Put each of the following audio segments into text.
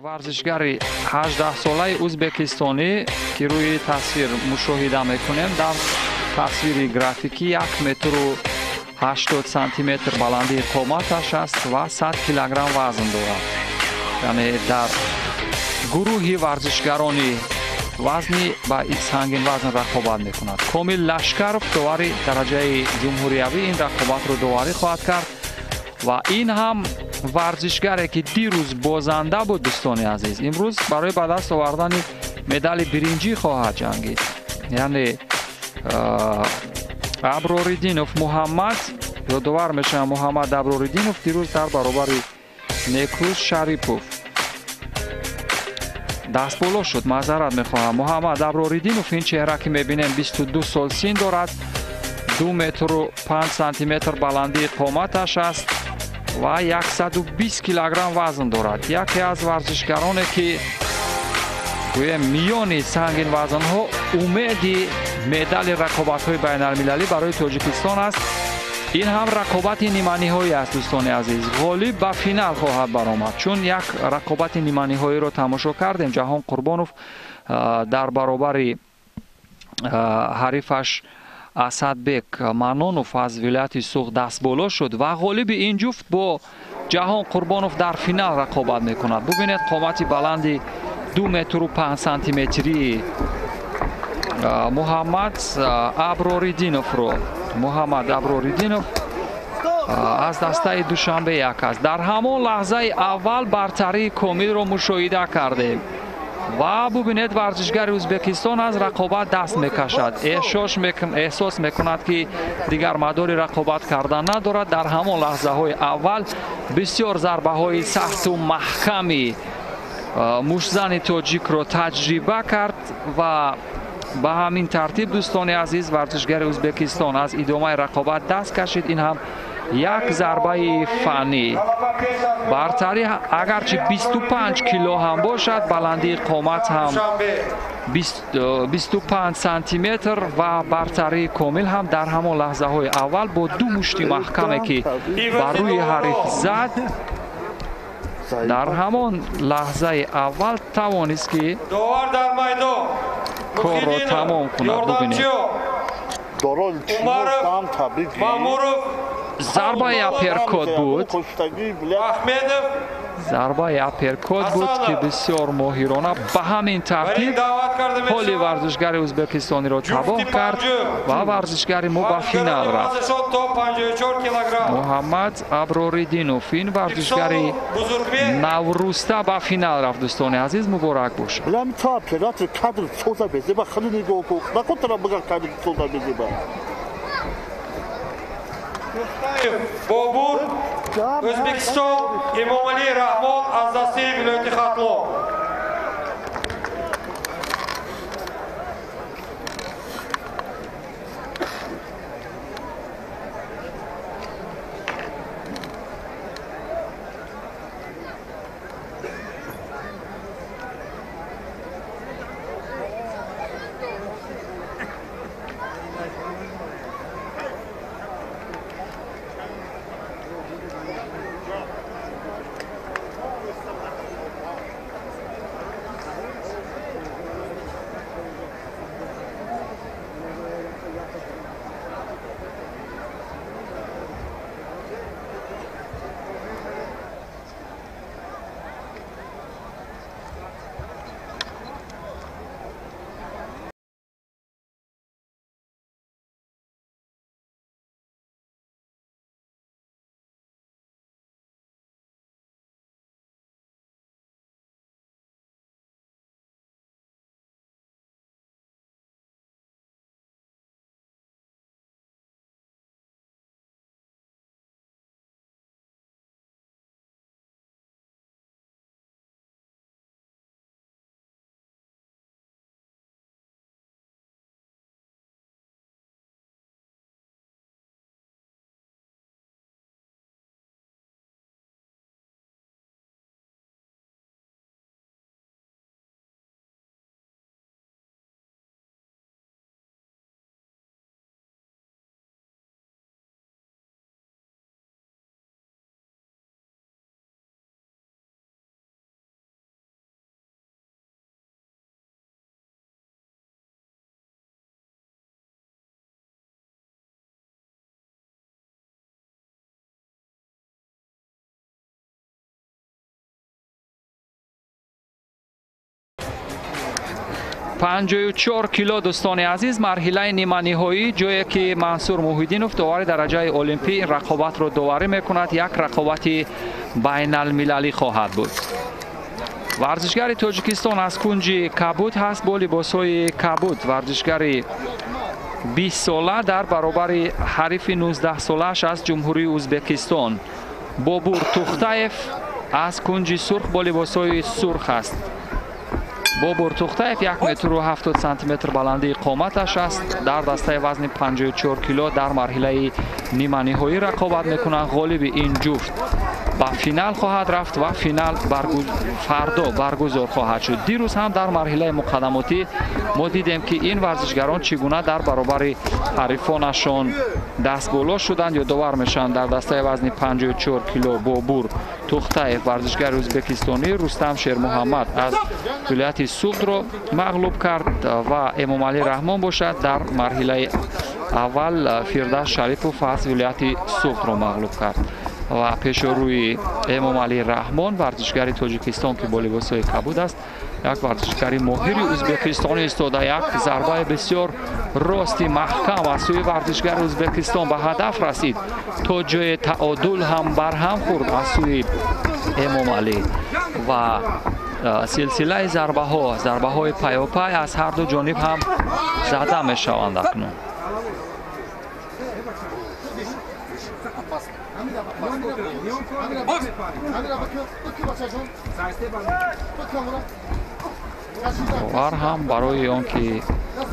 Варзишгари 18-солаи ӯзбекистонӣ, ки рӯи тасвир мушоҳида мекунем, дар тасвири графикӣ 1 метру 80 сантиметр баландии қоматаш аст ва 100 килограмм вазн дорад. Яъне дар гурӯҳи варзишгарони вазни ба сангинвазн рақобат мекунад. Комил Лашкаров довари дараҷаи ҷумҳуриявӣ ин рақобатро доварӣ хоҳад кард ва ин ҳам варзишгаре, ки дирӯз бозанда буд, дӯстони азиз, имрӯз барои ба даст овардани медали биринҷӣ хоҳад ҷангид. Яъне Аброриддинов Муҳаммад, ёдовар мешавам, Муҳаммад Аброриддинов дирӯз дар баробари Некрӯз Шарипов дастболо шуд. Маъзарат мехоҳам. Муҳаммад Аброриддинов, ин чеҳра, ки мебинем, 22 сол син дорад, 2 метру 5 сантиметр баландии қоматаш аст ва 120 килограмм вазн дорад. Яке аз варзишгароне, ки гӯем миёни сангинвазнҳо умеди медали рақобатҳои байналмилалӣ барои Тоҷикистон аст. Ин ҳам рақобати ниманиҳоӣ аст, дӯстони азиз. Ғолиб ба финал хоҳад баромад, чун як рақобати ниманиҳоиро тамошо кардем. Ҷаҳон Қурбонов дар баробари ҳарифаш Асадбек Манонов аз вилояти Суғд дастболо шуд ва ғолиби ин ҷуфт бо Ҷаҳон Қурбонов дар финал рақобат мекунад. Бубинед қомати баланди 2 метру 5 сантиметрии Муҳаммад Аброриддиновро. Муҳаммад Аброриддинов аз дастаи Душанбе як аст. Дар ҳамон лаҳзаи аввал бартарии комилро мушоҳида кардем ва бубинед, варзишгари Ӯзбекистон аз рақобат даст мекашад. Эҳсос мекунад, ки дигар мадори рақобат кардан надорад. Дар ҳамон лаҳзаҳои аввал бисёр зарбаҳои сахту маҳками муштзани тоҷикро таҷриба кард ва ба ҳамин тартиб, дӯстони азиз, варзишгари Ӯзбекистон аз идомаи рақобат даст кашид. Ин ҳам як зарбаи фаннӣ. Бартарӣ агарчи 25 кило ҳам бошад, баландии қомат ҳам 25 сантиметр ва бартарии комил ҳам дар ҳамон лаҳзаҳои аввал бо ду мушти маҳкаме, ки бар рӯи ҳариф зад, дар ҳамон лаҳзаи аввал тавонист, ки корро тамом кунад. Бубинед, зарбаи апперкот буд, зарбаи апперкот буд, ки бисёр моҳирона ба ҳамин тартиб ҳоли варзишгари ӯзбекистониро табоҳ кард ва варзишгари мо ба финал рафт. Муҳаммад Аброриддинов, ин варзишгари наврӯста, ба финал рафт. Дӯстони азиз, муборак бошад. Бобур, O'zbekiston, Emomali Rahmon аз дастаи вилояти Хатлон. 54 кило дӯстони азиз, марҳилаи ниманиҳоӣ, ҷое ки Мансур Муҳиддинов довари дараҷаи олимпӣ ин рақобатро доварӣ мекунад, як рақобати байналмилалӣ хоҳад буд. Варзишгари Тоҷикистон аз кунҷи кабуд ҳаст бо либосҳои кабуд. Варзишгари 20 сола дар баробари ҳарифи 19 солааш аз Ҷумҳурии Ӯзбекистон Бобур Тухтаев аз кунҷи сурх бо либосҳои сурх аст. Бобур Тухтаев 1 метру 70 сантиметр баландии қоматаш аст. Дар дастаи вазни 54 кило дар марҳилаи ниманиҳоӣ рақобат мекунанд. Ғолиби ин ҷуфт ба финал хоҳад рафт ва финал фардо баргузор хоҳад шуд. Дирӯз ҳам дар марҳилаи муқаддамотӣ мо дидем, ки ин варзишгарон чӣ гуна дар баробари ҳарифонашон дастболо шуданд. Ёдовар мешаванд, дар дастаи вазни 54 кило Бобур Тухтаев варзишгари ӯзбекистонӣ Рустам Шермуҳаммад аз вилояти Суғдро мағлуб кард ва Эмомалӣ Раҳмон бошад дар марҳилаи аввал Фирдавс Шарипов аз вилояти Суғдро мағлуб кард. Ва пешорӯи Эмомалӣ Раҳмон варзишгари Тоҷикистон, ки бо либосҳои кабуд аст, як варзишгари моҳири ӯзбекистонӣ истода. Як зарбаи бисёр рости маҳкам аз сӯи варзишгари Ӯзбекистон ба ҳадаф расид, то ҷои таодул ҳам барҳам хӯрд аз сӯи Эмомалӣ ва силсилаи зарбаҳо, зарбаҳои пайопай аз ҳар ду ҷониб ҳам зада мешаванд акнун. Довар ҳам барои он ки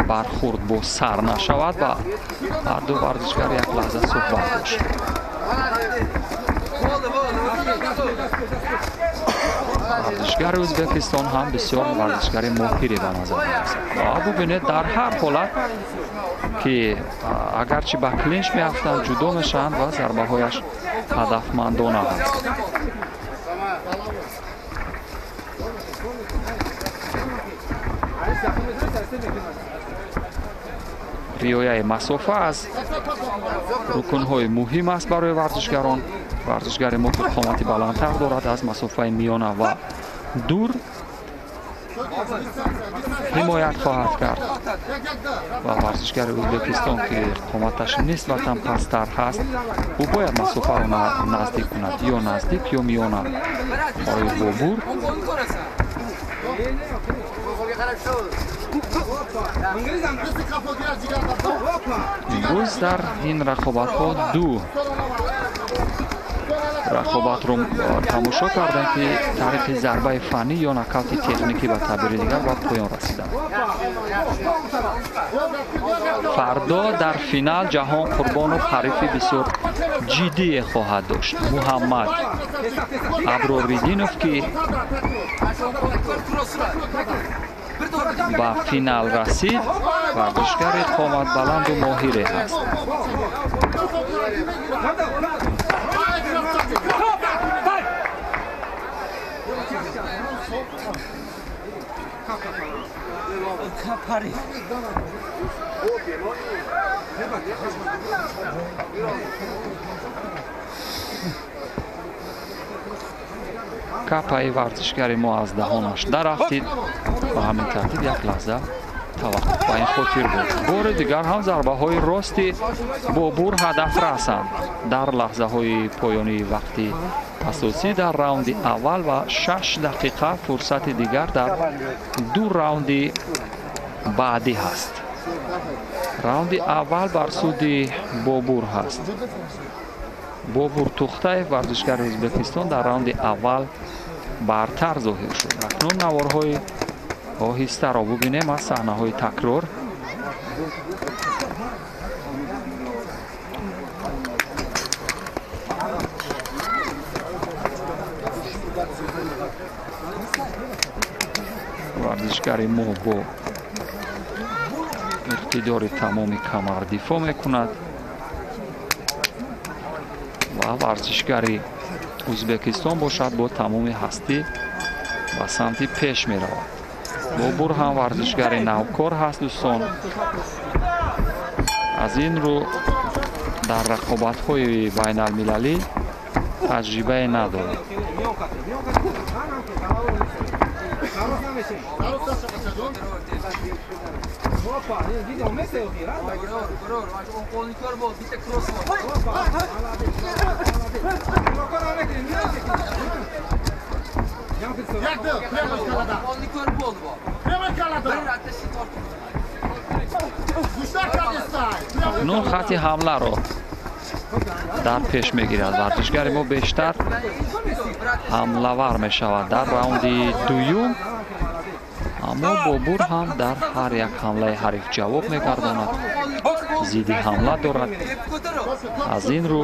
бархӯрд бо сар нашавад ба ҳар ду варзишгар як лаҳза суҳбат дошт. Варзишгари Ӯзбекистон ҳам бисёр варзишгари моҳире ба назар мерасад. Ва бубинед, дар ҳар ҳолат ки агарчи ба клинч меафтанд, ҷудо мешаванд ва зарбаҳояш ҳадафмандона ҳаст. Риояи масофа аз рукунҳои муҳим аст барои варзишгарон. Варзишгари мо ки қомати баландтар дорад, аз масофаи миёна ва дур ҳимоят хоҳад кард ва варзишгари Ӯзбекистон ки қоматаш нисбатан пасттар ҳаст, ӯ бояд масофаро наздик кунад, ё наздик ё миёна. Барои Бобур имрӯз дар ин рақобатҳо ду рақобатро тамошо кардем, ки тариқи зарбаи фаннӣ ё нокаути техникӣ ба таъбири дигар ба поён расиданд. Фардо дар финал Ҷаҳон Қурбонов ҳарифи бисёр ҷиддие хоҳад дошт. Муҳаммад Аброриддинов, ки ба финал расид, варзишгари қоматбаланду моҳире ҳаст. Капаи варзишгари мо аз даҳонаш дарафтид ва ҳамин тартиб як лаҳза таваққуф ба ин хотир буд. Бори дигар ҳам зарбаҳои рости Бобур ҳадаф расанд дар лаҳзаҳои поёнии вақти асосӣ дар раунди аввал ва 6 дақиқа фурсати дигар дар ду раунди баъдӣ ҳаст. Раунди аввал бар суди Бобур ҳаст. Бобур Тухтаев варзишгари Ӯзбекистон дар раунди аввал бартар зоҳир шуд. Акнун наворҳои оҳистаро бубинем аз саҳнаҳои такрор. Варзишгари мо бо иқтидори тамоми камар дифоъ мекунад ва варзишгари Ӯзбекистон бошад бо тамоми ҳастӣ ба самти пеш меравад. Бобур ҳам варзишгари навкор ҳаст дӯстон. Аз ин рӯ дар рақобатҳои байналмилалӣ таҷрибае надорад. Акнун хати ҳамларо дар пеш мегирад. Варзишгари мо бештар ҳамлавар мешавад дар раунди дуюм, аммо Бобур ҳам дар ҳар як ҳамлаи ҳариф ҷавоб мегардонад, зидди ҳамла дорад. Аз ин рӯ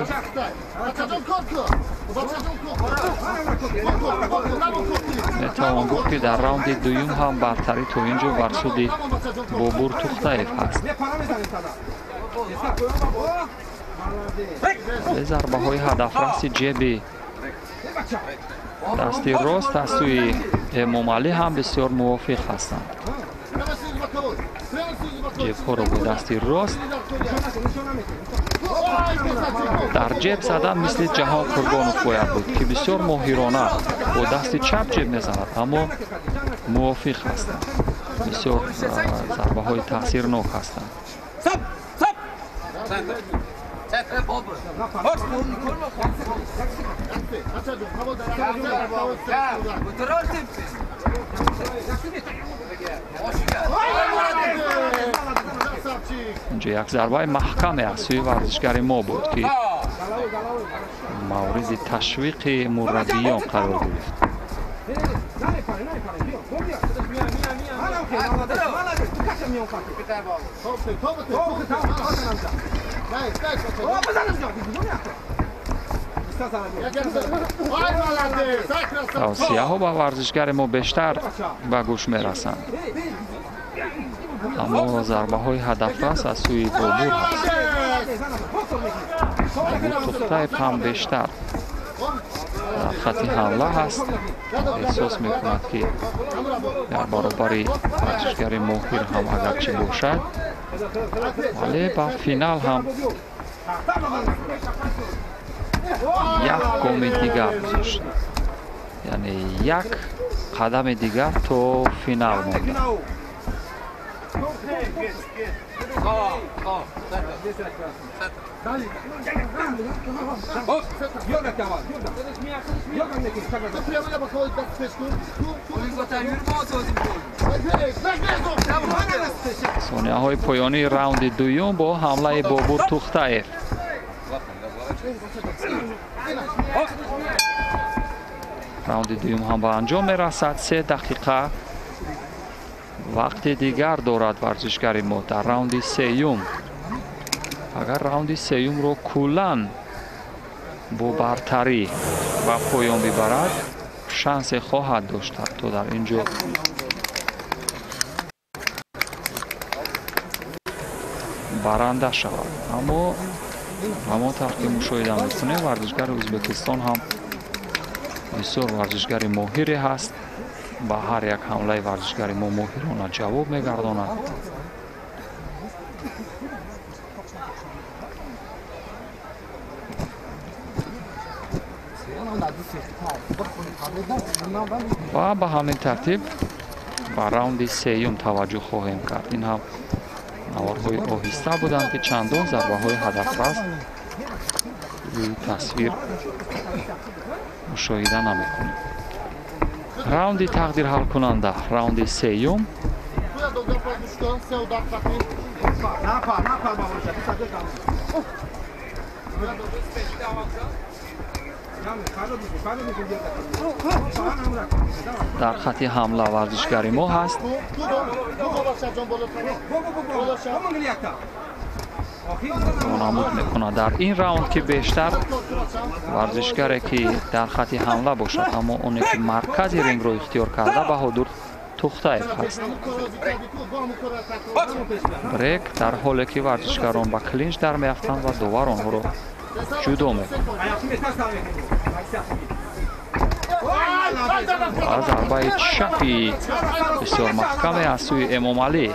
метавон гуфт, ки дар раунди дуюм ҳам бартарӣ то ин ҷо бар суди Бобур Тухтаев ҳаст. Зарбаҳои ҳадафраси ҷеби дасти рост аз сӯи Эмомалӣ ҳам бисёр мувофиқ ҳастанд. Ҷебҳоро бо дасти рост дар ҷеб задан мисли Ҷаҳон Қурбонов бояд буд, ки бисёр моҳирона бо дасти чап ҷеб мезанад, аммо мувофиқ ҳастанд. Бисёр зарбаҳои таъсирнок ҳастанд. Инҷо як зарбаи маҳкаме аз сӯи варзишгари мо буд, ки мавриди ташвиқи мураббиён қарор гирифт. Тавсияҳо ба варзишгари мо бештар ба гӯш мерасанд, аммо зарбаҳои ҳадафрас аз сӯи Бобур ҳаст. Бобур Тухтаев ҳам бештар дар хати ҳамла ҳаст. Эҳсос мекунад, ки дар баробари варзишгари моҳир ҳам агарчи бошад, вале ба финал ҳам як гоми дигар гузошт, яъне як қадами дигар то финал монда. Сонияҳои поёнии раунди дуюм бо ҳамлаи Бобур Тухтаев. Раунди дуюм ҳам ба анҷом мерасад. 3 дақиқа вақти дигар дорад варзишгари мо дар раунди сеюм. Агар раунди сеюмро куллан бо бартарӣ ба поён бибарад, шансе хоҳад дошт ҳатто дар ин ҷо баранда шавад. Аммо ҳамон тавр ки мушоҳида мекунем, варзишгари Ӯзбекистон ҳам бисёр варзишгари моҳире ҳаст. Ба ҳар як ҳамлаи варзишгари мо моҳирона ҷавоб мегардонад. Ва ба ҳамин тартиб ба раунди сеюм таваҷҷӯҳ хоҳем кард. Ин ҳам наворҳои оҳиста буданд, ки чандон зарбаҳои ҳадафрас рӯи тасвир мушоҳида намекунем. Раунди тақдирҳалкунанда, раунди сеюм. Дар хати ҳамла варзишгари мо ҳаст. Намуд мекунад дар ин раунд, ки бештар варзишгаре ки дар хати ҳамла бошад, аммо оне ки маркази рингро ихтиёр карда Баҳодур Тухтаев ҳаст. Брек дар ҳоле ки варзишгарон ба клинч дар меафтанд ва довар онҳоро ҷудо мекунад. Ва зарбаи чапи бисёр маҳкаме аз сӯи Эмомалӣ.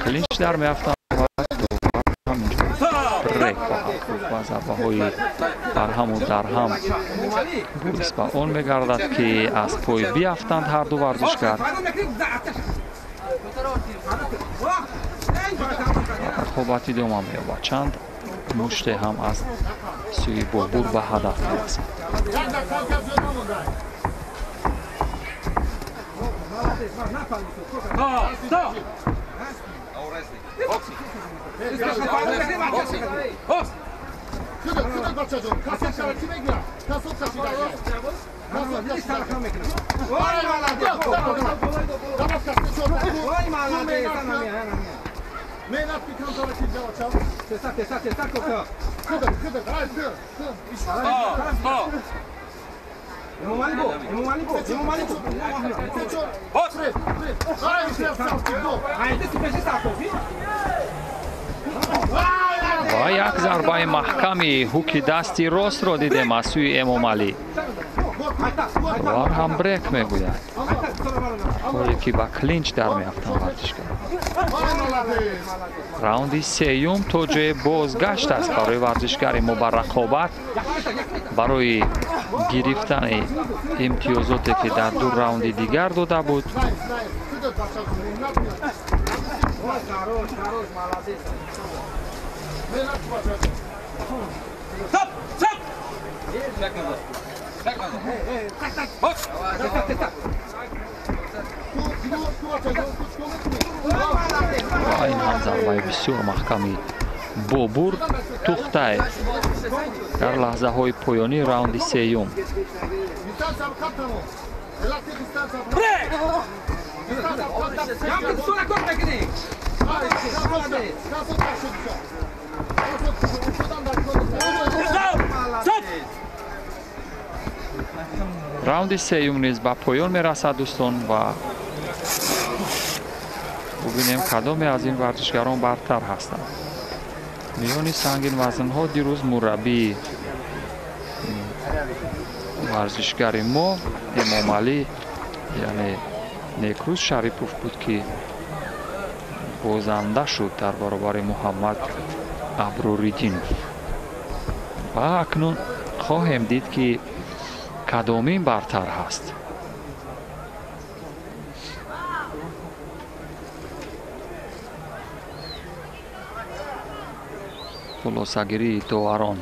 Клинч дар меафтанд ва довар ҳаминҷо брек хоҳад гуфт. ва зарбаҳои барҳаму дарҳам боис ба он мегардад, ки аз пой биафтанд ҳар ду варзишгар. Рақобат идома меёбад. Чанд муште ҳам аз сӯи Бобур ба ҳадаф мерасад. Ва як зарбаи маҳками ҳуки дасти ростро дидем аз сӯи Эмомалӣ. Вар ҳам брек мегӯяд, ҳоле ки ба клинч дар меафтанд варзишгар. Раунди сеюм то ҷое бозгашт аст барои варзишгари мо ба рақобат, барои гирифтани имтиёзоте, ки дар ду раунди дигар дода буд. Ва ин ҳам зарбаи бисёр маҳками Бобур Тухтаев дар лаҳзаҳои поёнии раунди сеюм. Раунди сеюм низ ба поён мерасад, дӯстон, ва бубинем, кадоме аз ин варзишгарон бартар ҳастанд. Миёни сангинвазнҳо дирӯз мураббии варзишгари мо Эмомалӣ, яъне Некрӯз Шарипов буд, ки бозанда шуд дар баробари Муҳаммад Аброридинов. Ва акнун хоҳем дид, ки кадомин бартар ҳаст. Хулосагирии доварон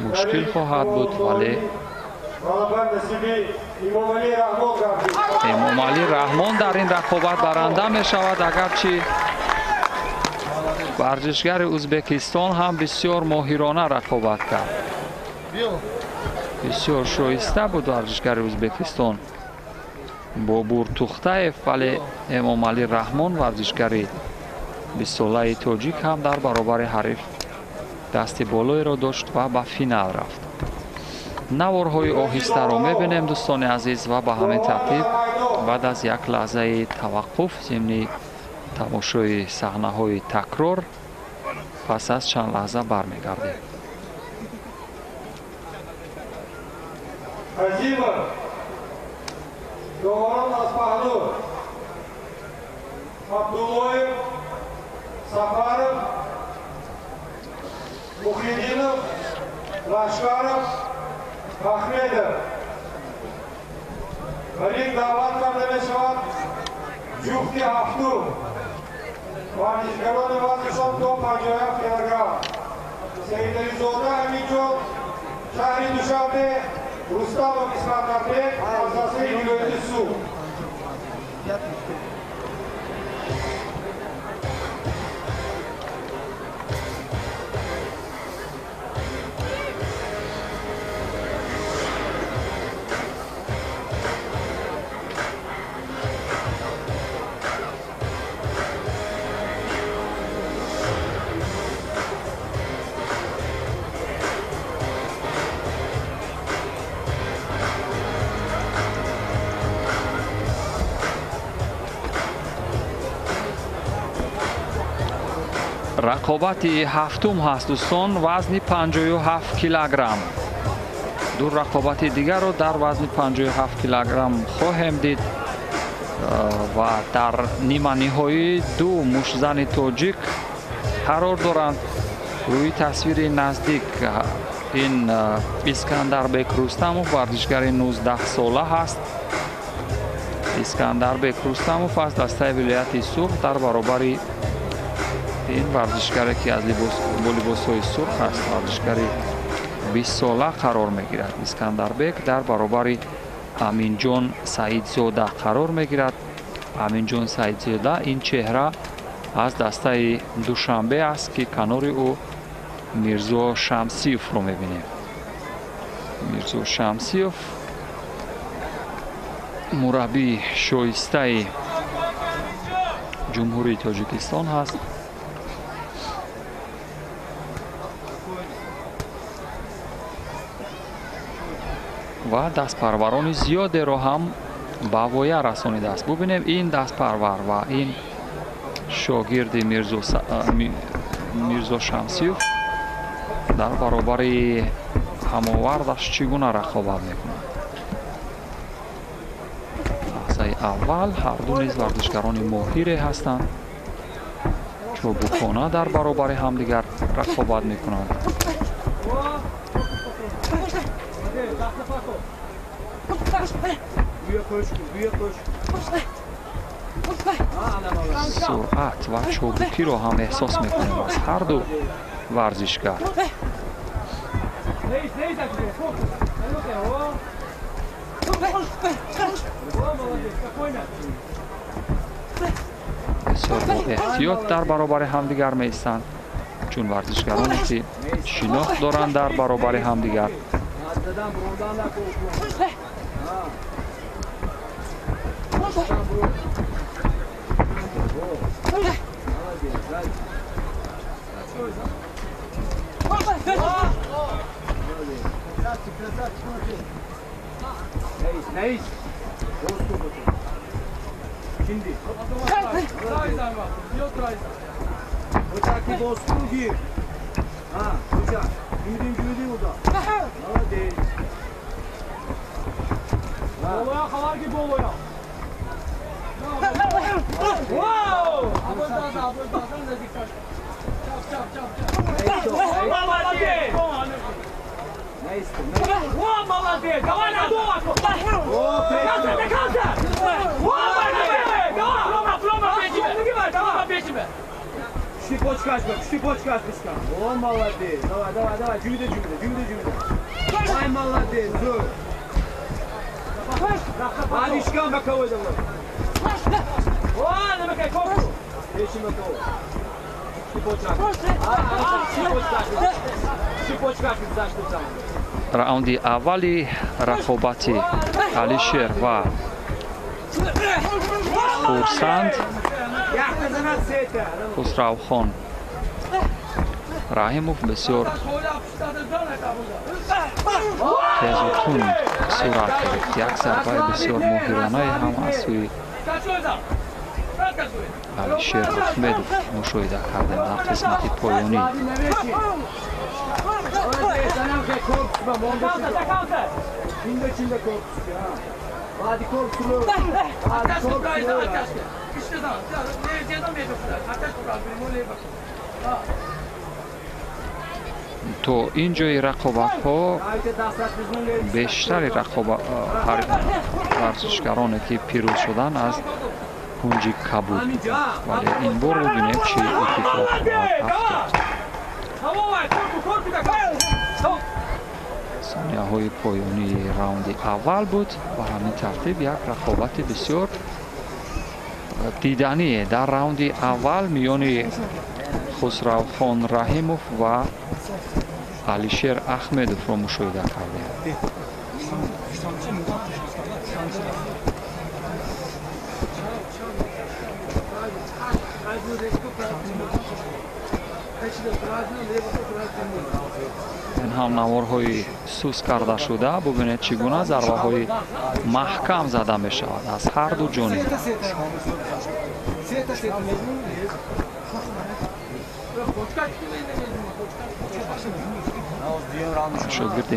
мушкил хоҳад буд, вале Эмомалӣ Раҳмон дар ин рақобат баранда мешавад, агарчи варзишгари Ӯзбекистон ҳам бисёр моҳирона рақобат кард. Бисёр шоиста буд варзишгари Ӯзбекистон Бобур Тухтаев, вале Эмомалӣ Раҳмон, варзишгари бистсолаи тоҷик, ҳам дар баробари ҳариф дасти болоеро дошт ва ба финал рафт. Наворҳои оҳистаро мебинем, дӯстони азиз, ва ба ҳамин тартиб баъд аз як лаҳзаи таваққуф зимни тамошои саҳнаҳои такрор пас аз чанд лаҳза бармегардем. Азимов, доварон аз паҳлӯ Абдуллоев, Сафаров, Мухиддинов, Лашкаров, Ахмедов. Ринг даъват карда мешавад ҷуфти ҳафтум, варзишгарони вазншон то 57 килограмм. Саидализода Аминҷон, шаҳри Душанбе, Рустамов Искандарбек аз дастаи вилояти Суғд. Рақобати ҳафтум ҳаст, дӯстон, вазни 57 килограмм. Ду рақобати дигарро дар вазни 57 килограмм хоҳем дид ва дар ниманиҳоӣ ду муштзани тоҷик қарор доранд. Рӯи тасвири наздик ин Искандарбек Рустамов варзишгари 19 сола ҳаст. Искандарбек Рустамов аз дастаи вилояти Суғд дар баробари ин варзишгаре ки аз бо либосҳои сурх аст, варзишгари 20 сола қарор мегирад. Искандарбек дар баробари Аминҷон Саидзода қарор мегирад. Аминҷон Саидзода ин чеҳра аз дастаи Душанбе аст, ки канори ӯ Мирзо Шамсиевро мебинем. Мирзо Шамсиев мураббии шоистаи Ҷумҳурии Тоҷикистон ҳаст. Ва дастпарварони зиёдеро ҳам ба воя расонидааст. Бубинем ин дастпарвар ва ин шогирди Мирзо Шамсиев дар баробари ҳамовардаш чӣ гуна рақобат мекунад. Лаҳзаи аввал ҳарду низ варзишгарони моҳире ҳастанд. Чобукона дар баробари ҳамдигар рақобат мекунанд. Суръат ва чобукиро ҳам эҳсос мекунем аз ҳарду варзишгар. Бисёр бо эҳтиёт дар баробари ҳамдигар меистанд, чун варзишгароне ки шинохт доранд дар баробари ҳамдигар. Раунди аввали рақобати Алишер ва Хурсанд Хусравхон Раҳимов бисёр тезу тунд сурат гирифт. Як зарбаи бисёр моҳиронае ҳам аз сӯи Алишер Ахмедов мушоҳида кардем дар қисмати поёнӣ. То ин ҷои рақобатҳо бештари варзишгароне ки пирӯз шуданд аз кунҷи кабуд, вале ин бор бубинем чӣ иттифоқ хоҳад афтод. Сонияҳои поёнии раунди аввал буд ва ҳамин тартиб як рақобати бисёр диданӣ дар раунди аввал миёни Хусравхон Раҳимов ва Алишер Ахмедовро мушоҳида кардем. Ин ҳам наворҳои сус карда шуда, бубинед чӣ гуна зарбаҳои маҳкам зада мешавад аз ҳар ду ҷониб. Шогирди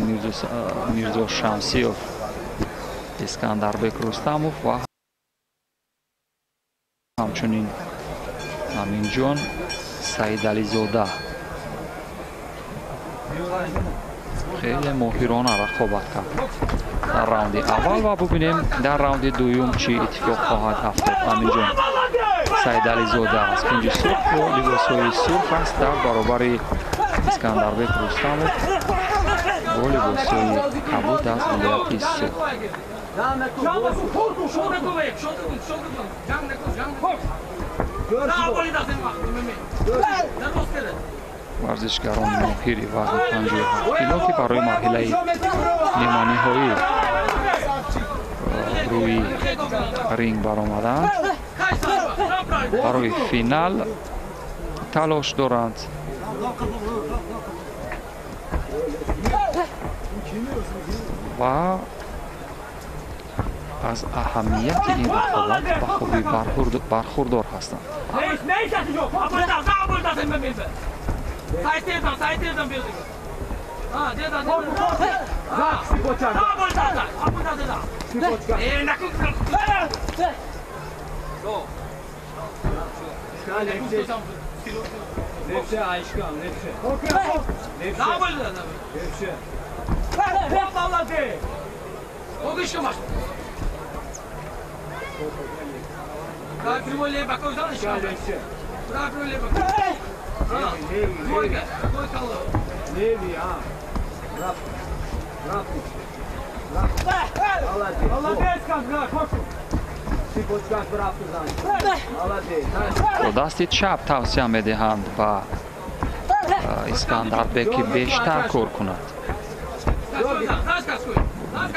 Мирзо Шамсиев Искандарбек Рустамов ва ҳамчунин Аминҷон Саидализода. Хеле моҳирона рақобат кард дар раунди аввал ва бубинем дар раунди дуюм чӣ иттифоқ хоҳад афтод. Аминҷон Саидализода аз кунҷи сурх бо либосҳои сурх аст дар баробари Искандарбек Рустамов бо либосҳои кабуд аз вилояти Суғд. Варзишгарони моҳири вазни 57 кило, ки барои марҳилаи ниманиҳоӣ рӯи ринг баромаданд, барои финал талош доранд. Ва аз аҳамияти ин рақобат ба хубӣ бархурдор ҳастанд. Бо дасти чап тавсия медиҳанд ба Искандарбек, ки бештар кор кунад.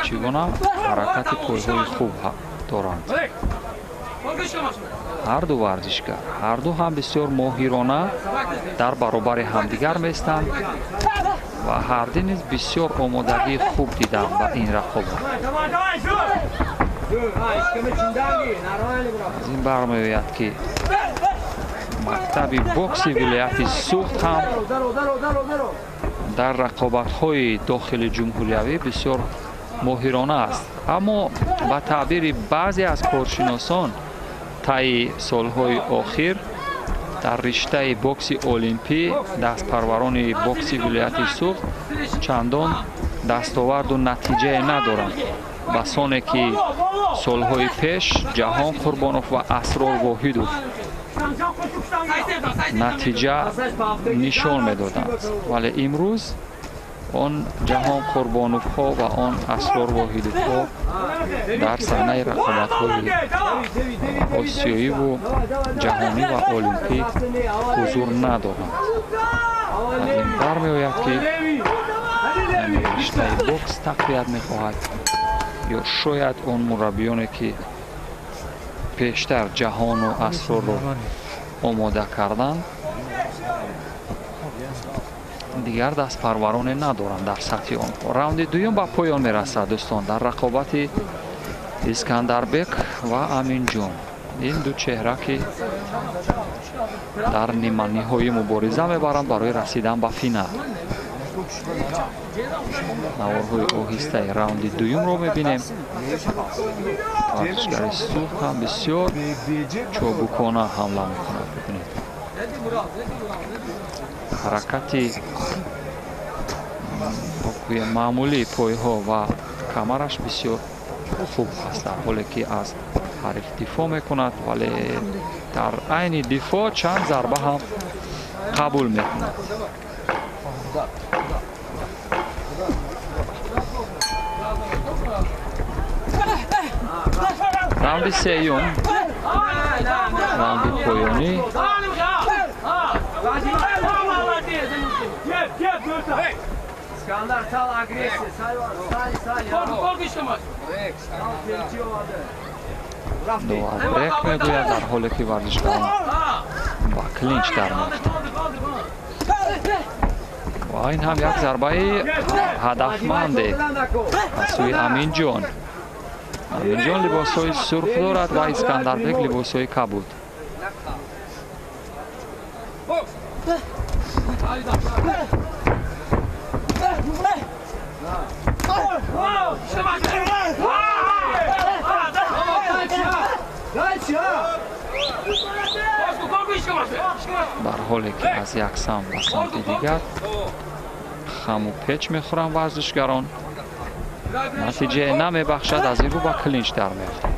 Чӣ гуна ҳаракати пойҳои хуб доранд ҳарду варзишгар. Ҳарду ҳам бисёр моҳирона дар баробари ҳамдигар меистанд ва ҳарду низ бисёр омодагии хуб диданд ба ин рақобат. Аз ин бармеояд, ки мактаби бокси вилояти Суғд ҳам дар рақобатҳои дохили ҷумҳуриявӣ бисёр моҳирона аст. Аммо ба таъбири баъзе аз коршиносон, таи солҳои охир дар риштаи бокси олимпӣ дастпарварони бокси вилояти Суғд чандон дастоварду натиҷае надоранд, басоне ки солҳои пеш Ҷаҳон Қурбонов ва Асрор Воҳидов натиҷа нишон медоданд, вале имрӯз он Ҷаҳон Қурбоновҳо ва он Асрор Воҳидовҳо дар саҳнаи рақобатҳои осиёиву ҷаҳонӣ ва олимпӣ ҳузур надоранд. Аз ин бармеояд, ки риштаи бокс тақвият мехоҳад, ё шояд он мураббиёне, ки пештар Ҷаҳону Асрорро омода карданд, дигар дастпарвароне надоранд дар сатҳи онҳо. Раунди дуюм ба поён мерасад, дӯстон, дар рақобати Искандарбек ва Аминҷон. Ин ду чеҳра, ки дар ниманиҳоӣ мубориза мебаранд барои расидан ба финал. Наворҳои оҳистаи раунди дуюмро мебинем. Варзишгари Суғд ҳам бисёр чобукона ҳамла мекунад. Бибинед, ҳаракати маъмулии пойҳо ва камараш бисёр хуб аст, дар ҳоле ки аз ҳариф дифоъ мекунад, вале дар айни дифоъ чанд зарба ҳам қабул мекунад. Раунди сеюм, раунди поёнӣ. Довар брек мегӯяд, дар ҳоле ки варзишгарон ба клинч дар меафтанд. Ва ин ҳам як зарбаи ҳадафманде аз сӯи Аминҷон. Аминҷон либосҳои сурх дорад ва Искандарбек либосҳои кабуд. Дар ҳоле ки аз як самт ба самти дигар хаму печ мехӯранд варзишгарон, натиҷае намебахшад, аз ин рӯ ба клинч дар меафтад.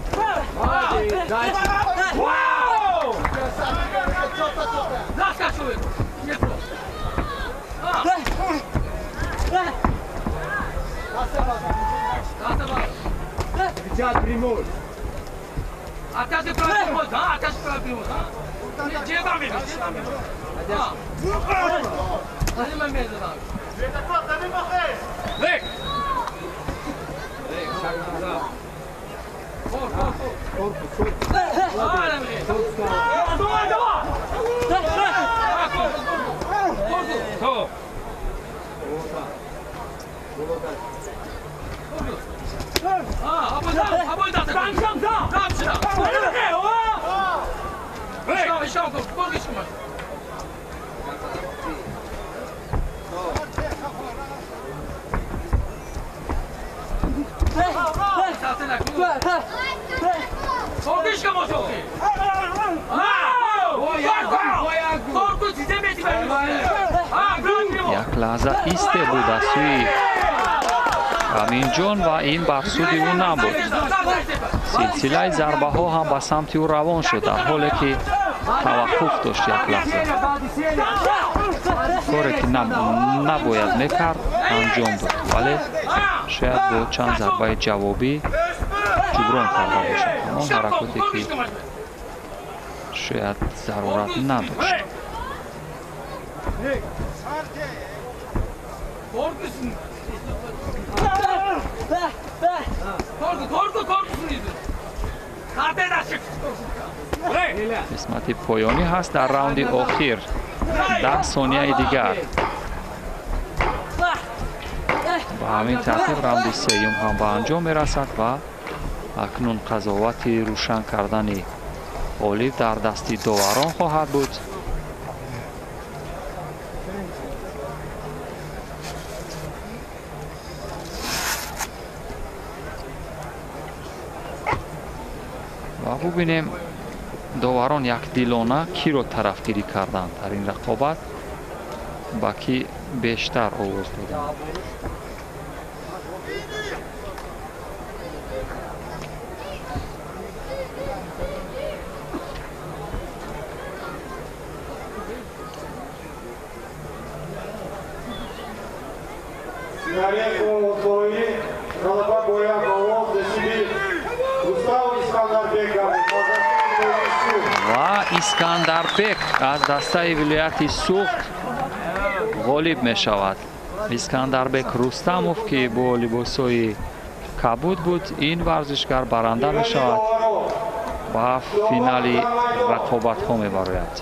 Як лаҳза исте буд аз сӯи Аминҷон ва ин бар суди ӯ набуд. Силсилаи зарбаҳо ҳам ба самти ӯ равон шуд, дар ҳоле ки таваққуф дошт як лаҳза. Коре ки набояд мекард, анҷом дод, вале шояд бо чанд зарбаи ҷавобӣ ҷуброн карда бошад ҳамон ҳаракоте ки шояд зарурат надошт. Қисмати поёнӣ ҳаст дар раунди охир, 10 сонияи дигар. Ба ҳамин тартиб раунди сеюм ҳам ба анҷом мерасад ва акнун қазовати рӯшан кардани ғолиб дар дасти доварон хоҳад буд. Ва бубинем доварон якдилона киро тарафгирӣ карданд дар ин рақобат, ба кӣ бештар овоз доданд. Ва Искандарбек аз дастаи вилояти Суғд ғолиб мешавад. Искандарбек Рустамов, ки бо либосҳои кабуд буд, ин варзишгар баранда мешавад, ба финали рақобатҳо мебарояд.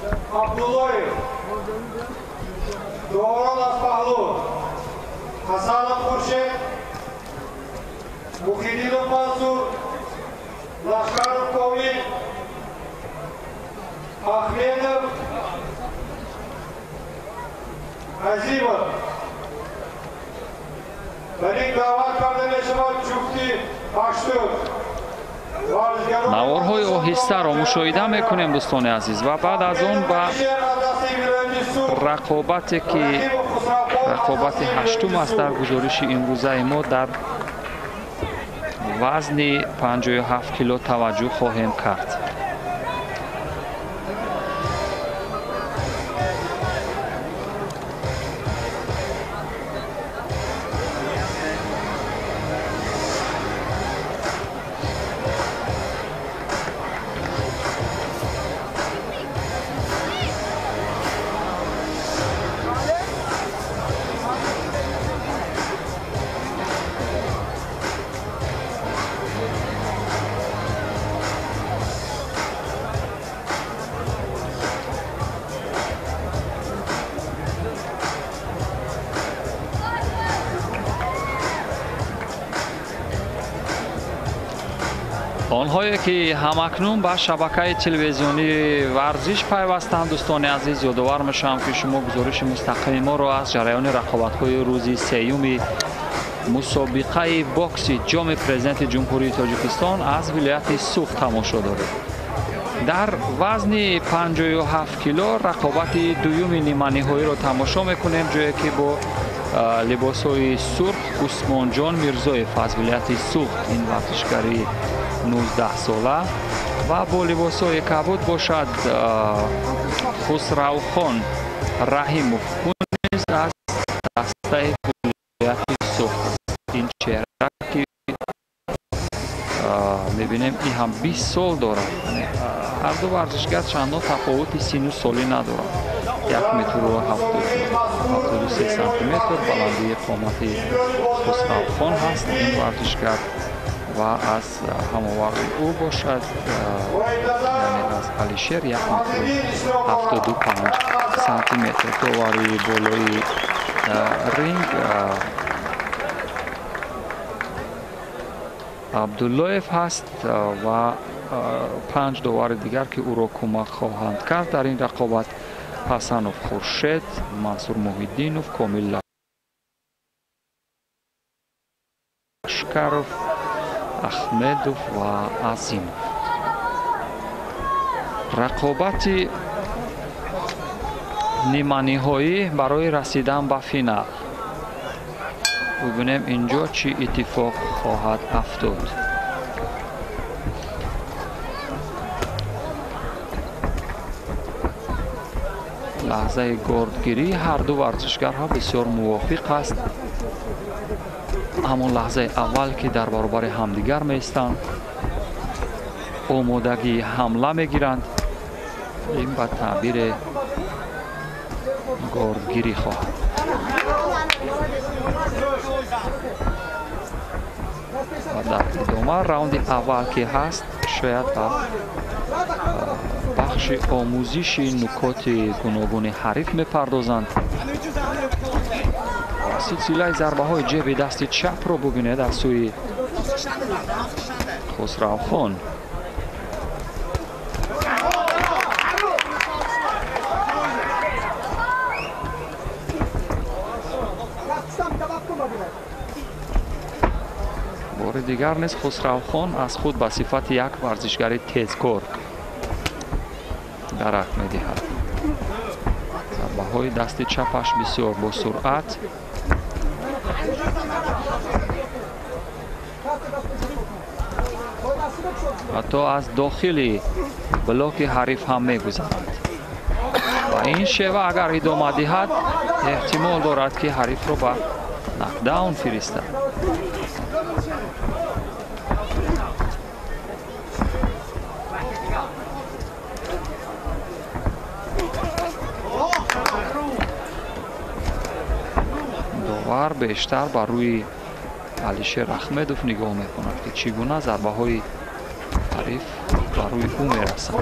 Хасанов Хуршед, Мухиддинов Мансур, Лашкаров Комил, Ахмедов, Азимов. Бар ин даъват карда мешавад ҷуфти ҳаштум. Наворҳои оҳистаро мушоҳида мекунем, дӯстони азиз, ва баъд аз он ба рақобате ки рақобати ҳаштум аст дар гузориши имрӯзаи мо дар вазни 57 кило таваҷҷӯҳ хоҳем кард. Онҳое ки ҳамакнун ба шабакаи телевизионии варзиш пайвастанд, дӯстони азиз, ёдовар мешавам, ки шумо гузориши мустақими моро аз ҷараёни рақобатҳои рӯзи сеюми мусобиқаи бокси ҷоми президенти Ҷумҳурии Тоҷикистон аз вилояти Суғд тамошо доред. Дар вазни 57 кило рақобати дуюми ниманиҳоиро тамошо мекунем, ҷое ки бо Либосҳои сурх Усмонҷон Мирзоев аз вилояти Суғд, ин варзишгари 19 сола, ва бо либосҳои кабуд бошад Хусравхон Раҳимов, ӯ низ аз дастаи вилояти Суғд. Ин чеҳра, ки мебинем, ин ҳам 20 сол дорад. Ҳарду варзишгар чандон тафовути сину солӣ надорад. 1 метру 73 сантиметр баландии қомати Хусравхон ҳаст ин варзишгар, ва аз ҳамоварди ӯ бошад, яъне аз Алишер, 1 метру 75 сантиметр. Довари болои ринг Абдуллоев ҳаст ва панҷ довари дигар, ки ӯро кӯмак хоҳанд кард дар ин рақобат: Ҳасанов Хуршед, Мансур Муҳиддинов, Комил Лашкаров, Ахмедов ва Азимов. Рақобати ниманиҳоӣ барои расидан ба финал. Бубинем, инҷо чӣ иттифоқ хоҳад афтод. Лаҳзаи гордгирии ҳарду варзишгарҳо бисёр мувофиқ аст. Ҳамон лаҳзаи аввал, ки дар баробари ҳамдигар меистанд, омодагии ҳамла мегиранд, ин ба таъбире гордгирӣ хоҳад. Ва дар идома раунди аввал, ки ҳаст, шояд ба бахши омӯзиши нукоти гуногуни ҳариф мепардозанд. Силсилаи зарбаҳои ҷеби дасти чапро бубинед аз сӯи Хусравхон. Бори дигар низ Хусравхон аз худ ба сифати як варзишгари тезкор дарак медиҳад. Зарбаҳои дасти чапаш бисёр бо суръат. Ҳатто аз дохили блоки ҳариф ҳам мегузарад ва ин шева агар идома диҳад, эҳтимол дорад, ки ҳарифро ба нокдаун фиристад. Довар бештар бар рӯи Алишер Ахмедов нигоҳ мекунад, ки чӣ гуна зарбаҳои ҳариф бар рӯи ӯ мерасад.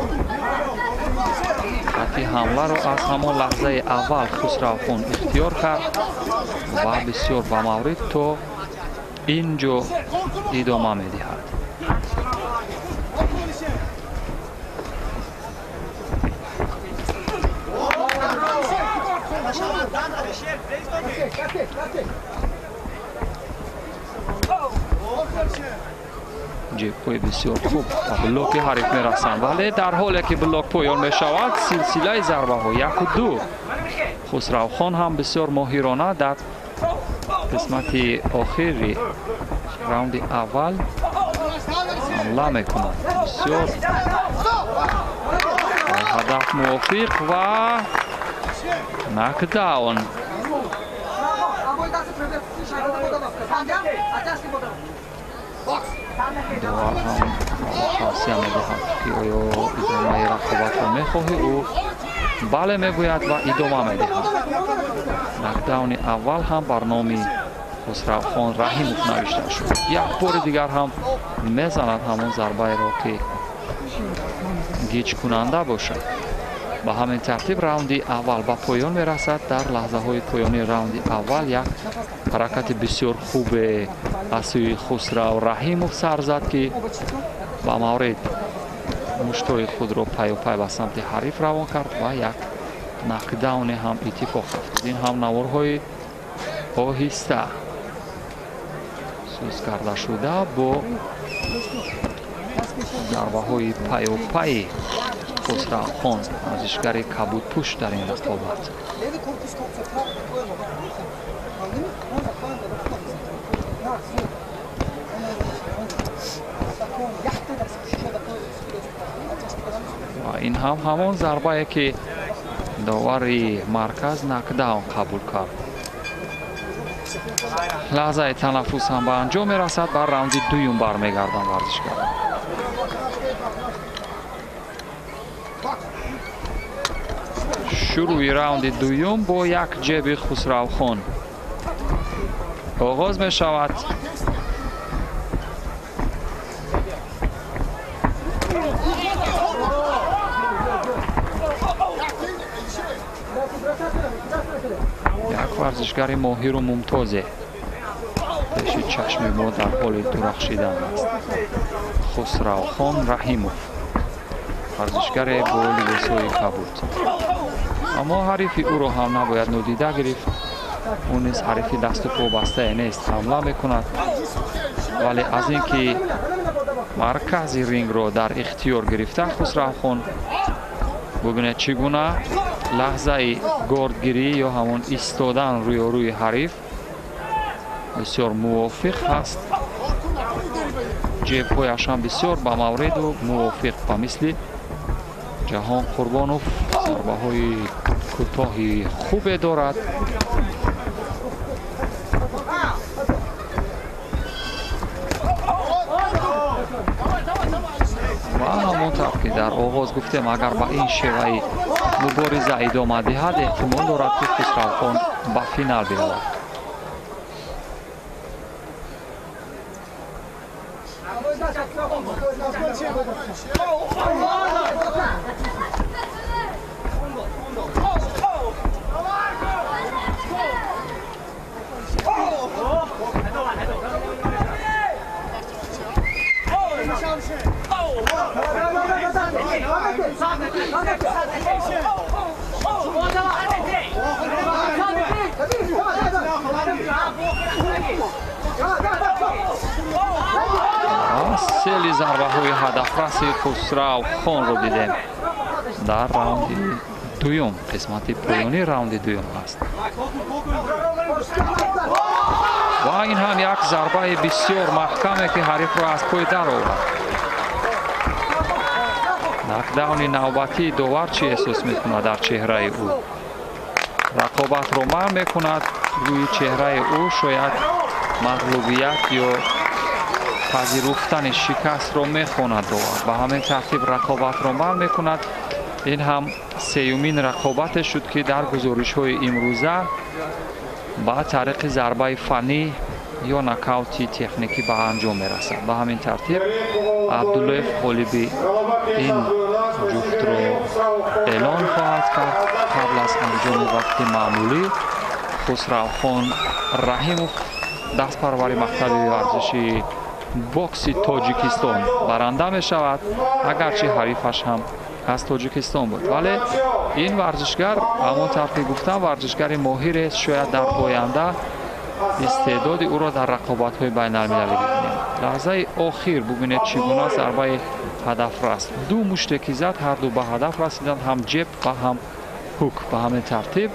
Хати ҳамларо аз ҳамон лаҳзаи аввал Хусравхон ихтиёр кард ва бисёр ба маврид то ин ҷо идома медиҳад. Ҷебҳои бисёр хуб ба блоки ҳариф мерасанд, вале дар ҳоле ки блок поён мешавад, силсилаи зарбаҳо, яку, ду. Хусравхон ҳам бисёр моҳирона дар қисмати охири раунди аввал ҳамла мекунад, бисёр ҳадаф мувофиқ ва нокдаун. Довар ҳам тавсия медиҳад, ки оё идомаи рақобатро мехоҳӣ? Ӯ бале мегӯяд ва идома медиҳад. Нокдауни аввал ҳам бар номи Хусравхон Раҳимов навишта шуд. Як бори дигар ҳам мезанад ҳамон зарбаеро, ки гиҷкунанда бошад. Ба ҳамин тартиб раунди аввал ба поён мерасад. Дар лаҳзаҳои поёнии раунди аввал як ҳаракати бисёр хубе аз сӯи Хусрав Раҳимов сар зад, ки ба маврид муштҳои худро паюпай ба самти ҳариф равон кард ва як нокдауне ҳам иттифоқ афтод. Ин ҳам наворҳои оҳиста сӯз карда шуда бо зарбаҳои паюпайи Хусравхон, варзишгари кабудпӯш дар ин рақобат. Ва ин ҳам ҳамон зарбае ки довари марказ нокдаун қабул кард. Лаҳзаи танаффус ҳам ба анҷом мерасад, ба раунди дуюм бармегарданд варзишгарон. Шурӯи раунди дуюм бо як ҷеби Хусравхон оғоз мешавад. Як варзишгари моҳиру мумтозе пеши чашми мо дар ҳоли дурахшидан аст. Хусравхон Раҳимов, варзишгаре бо либосҳои кабуд. Аммо ҳарифи ӯро ҳам набояд нодида гирифт. Ӯ низ ҳарифи дасту побастае нест, ҳамла мекунад, вале аз ин ки маркази рингро дар ихтиёр гирифта Хусравхон, бубинед чӣ гуна лаҳзаи гордгирӣ ё ҳамон истодан рӯёрӯи ҳариф бисёр мувофиқ ҳаст. Ҷебҳояш ҳам бисёр ба мавриду мувофиқ, ба мисли Ҷаҳон Қурбонов зарбаҳои кӯтоҳи хубе дорад. Ва ҳамон тавр ки дар оғоз гуфтем, агар ба ин шеваи мубориза идома диҳад, эҳтимол дорад ки Хусравхон ба финал биравад. Сели зарбаҳои ҳадафраси Хусравхонро дидем дар раунди дуюм, қисмати поёнии раунди дуюм аст. Ва ин ҳам як зарбаи бисёр маҳкаме ки ҳарифро аз пой даровард. Нокдауни навбатии довар чӣ эҳсос мекунад дар чеҳраи ӯ? Рақобатро манъ мекунад. Рӯи чеҳраи ӯ шояд мағлубият ё пазируфтани шикастро мехонад довар. Ба ҳамин тартиб рақобатро манъ мекунад. Ин ҳам сеюмин рақобате шуд ки дар гузоришҳои имрӯза ба тариқи зарбаи фаннӣ ё нокаути техникӣ ба анҷом мерасад. Ба ҳамин тартиб Абдуллоев ғолиби ин ҷуфтро эълон хоҳад кард. Қабл аз анҷоми вақти маъмулӣ Хусравхон Раҳимов, дастпарвари мактаби варзиши бокси Тоҷикистон, баранда мешавад, агарчи ҳарифаш ҳам аз Тоҷикистон буд. Вале ин варзишгар, ҳамон тавр ки гуфтам, варзишгари моҳирест. Шояд дар оянда истеъдоди ӯро дар рақобатҳои байналмилалӣ бибинем. Лаҳзаи охир бубинед чӣ гуна зарбаи ҳадафрас. Ду муште ки зад, ҳарду ба ҳадаф расиданд, ҳам ҷеб ва ҳам ҳук. Ба ҳамин тартиб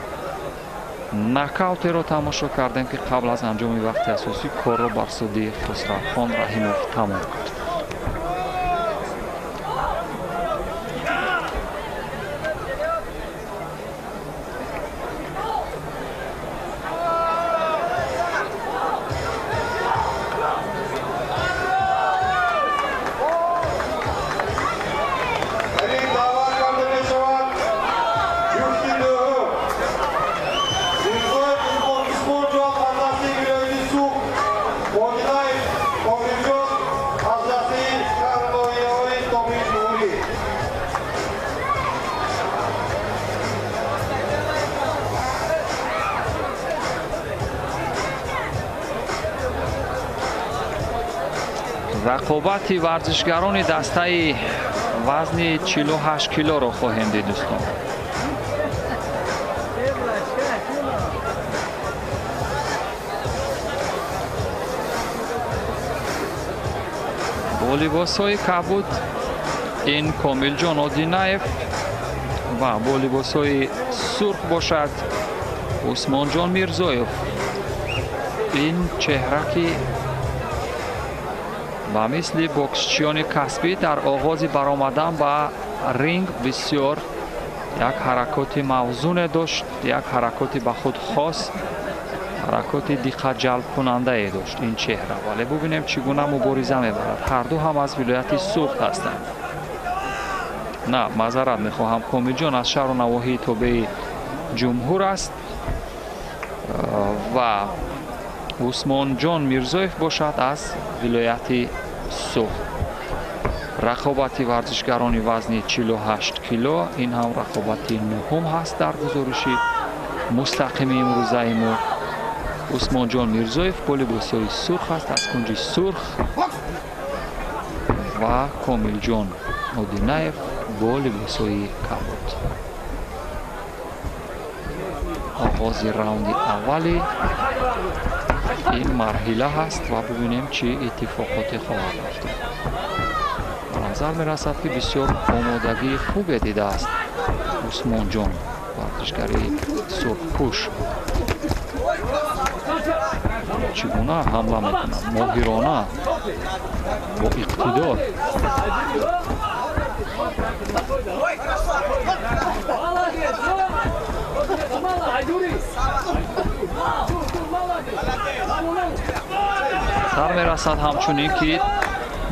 нокаутеро тамошо кардем ки қабл аз анҷоми вақти асосӣ корро бар суди Хусравхон Раҳимов тамом кард. Рақобати варзишгарони дастаи вазни 48 килоро хоҳем дид, дӯстон. Бо либосҳои кабуд ин Комилҷон Одинаев ва бо либосҳои сурх бошад Усмонҷон Мирзоев. Ин чеҳра ки ба мисли боксчиёни касбӣ дар оғози баромадан ба ринг бисёр як ҳаракоти мавзуне дошт, як ҳаракоти ба худ хос, ҳаракоти диққатҷалбкунандае дошт ин чеҳра. Вале бубинем, чӣ гуна мубориза мебарад. Ҳарду ҳам аз вилояти Суғд ҳастанд. На, маъзарат мехоҳам, Комилҷон аз шаҳру навоҳии тобеи ҷумҳур аст ва Усмонҷон Мирзоев бошад аз вилояти Суғд. Рақобати варзишгарони вазни 48 кило, ин ҳам рақобати нуҳум ҳаст дар гузориши мустақими имрӯзаи мо. Усмонҷон Мирзоев бо либосҳои сурх аст, аз кунҷи сурх, ва Комилҷон Одинаев бо либосҳои кабуд. Оғози раунди аввали ин марҳила ҳаст ва бубинем, чӣ иттифоқоте хоҳад афтод. Ба назар мерасад, ки бисёр омодагии хубе дидааст Усмонҷон, варзишгари сурхпӯш. Чӣ гуна ҳамла мекунад? Моҳирона, бо иқтидор. Сар мерасад ҳамчунин, ки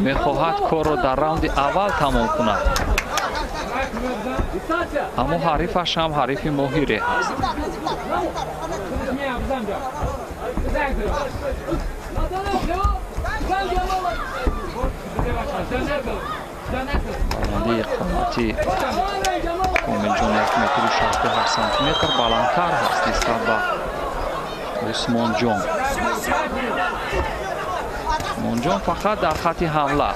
мехоҳад корро дар раунди аввал тамом кунад, аммо ҳарифаш ҳам ҳарифи моҳире ҳаст. Баландии қомати Комилҷон 1 метру 68 сантиметр баландтар ҳаст нисбат ба Усмонҷон. Усмонҷон фақат дар хатти ҳамла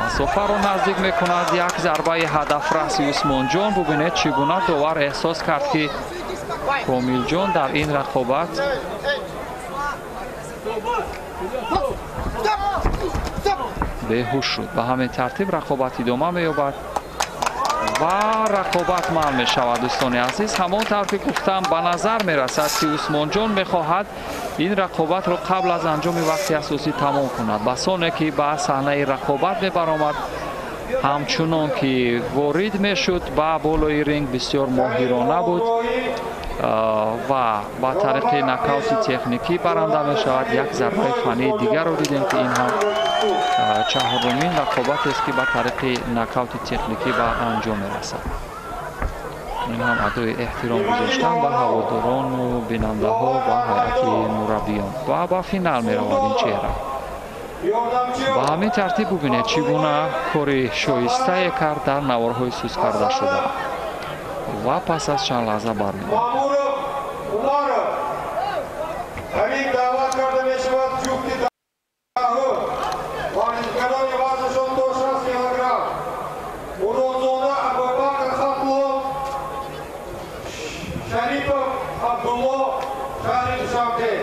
масофаро наздик мекунад. Як зарбаи ҳадафраси Усмонҷон. Бубинед, чӣ гуна довар эҳсос кард, ки Комилҷон дар ин рақобат беҳуш шуд. Ба ҳамин тартиб рақобат идома меёбад ва рақобат манъ мешавад. Дӯстони азиз, ҳамон тавр ки гуфтам, ба назар мерасад, ки Усмонҷон мехоҳад ин рақобатро қабл аз анҷоми вақти асосӣ тамом кунад. Басоне ки ба саҳнаи рақобат мебаромад, ҳамчунон ки ворид мешуд ба болои ринг, бисёр моҳирона буд ва ба тариқи нокаути техникӣ баранда мешавад. Як зарбаи фаннии дигарро дидем, ки ин ҳам чаҳорумин рақобатест, ки ба тариқи нокаути техникӣ ба анҷом мерасад. Ин ҳам адои эҳтиром гузоштан ба ҳаводорону бинандаҳо ва ҳайати мураббиён. Ва ба финал меравад ин чеҳра. Ба ҳамин тартиб бубинед, чӣ гуна кори шоистае кард дар наворҳои сус карда шуда ва пас аз чанд лаҳза бармегардад. Даъват карда мешавад ҷуфти даҳум, варзишгарони вазнашон то 60 килограмм, Муродзода Абубакр Хатлон, Шарипов Абдулло, шаҳри Душанбе.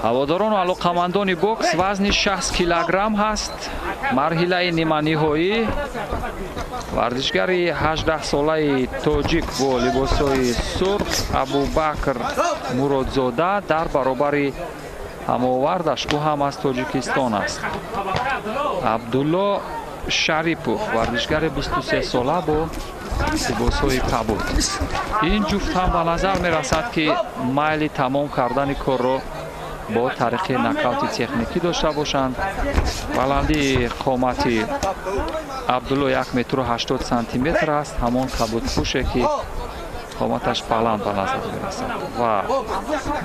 Ҳаводорону алоқамандони бокс, вазни 60 килограмм ҳаст. Марҳилаи ниманиҳоӣ. Варзишгари 18-солаи тоҷик бо либосҳои сурх Абубакр Муродзода дар баробари ҳамовардаш, ӯ ҳам аз Тоҷикистон аст, Абдулло Шарипов, варзишгари 23-сола бо либосҳои кабуд. Ин ҷуфт ҳам ба назар мерасад, ки майли тамом кардани корро бо тариқи нокаути техникӣ дошта бошанд. Баландии қомати Абдулло 1 метру 80 сантиметр аст, ҳамон кабудпӯше, ки қоматаш баланд ба назар мерасад, ва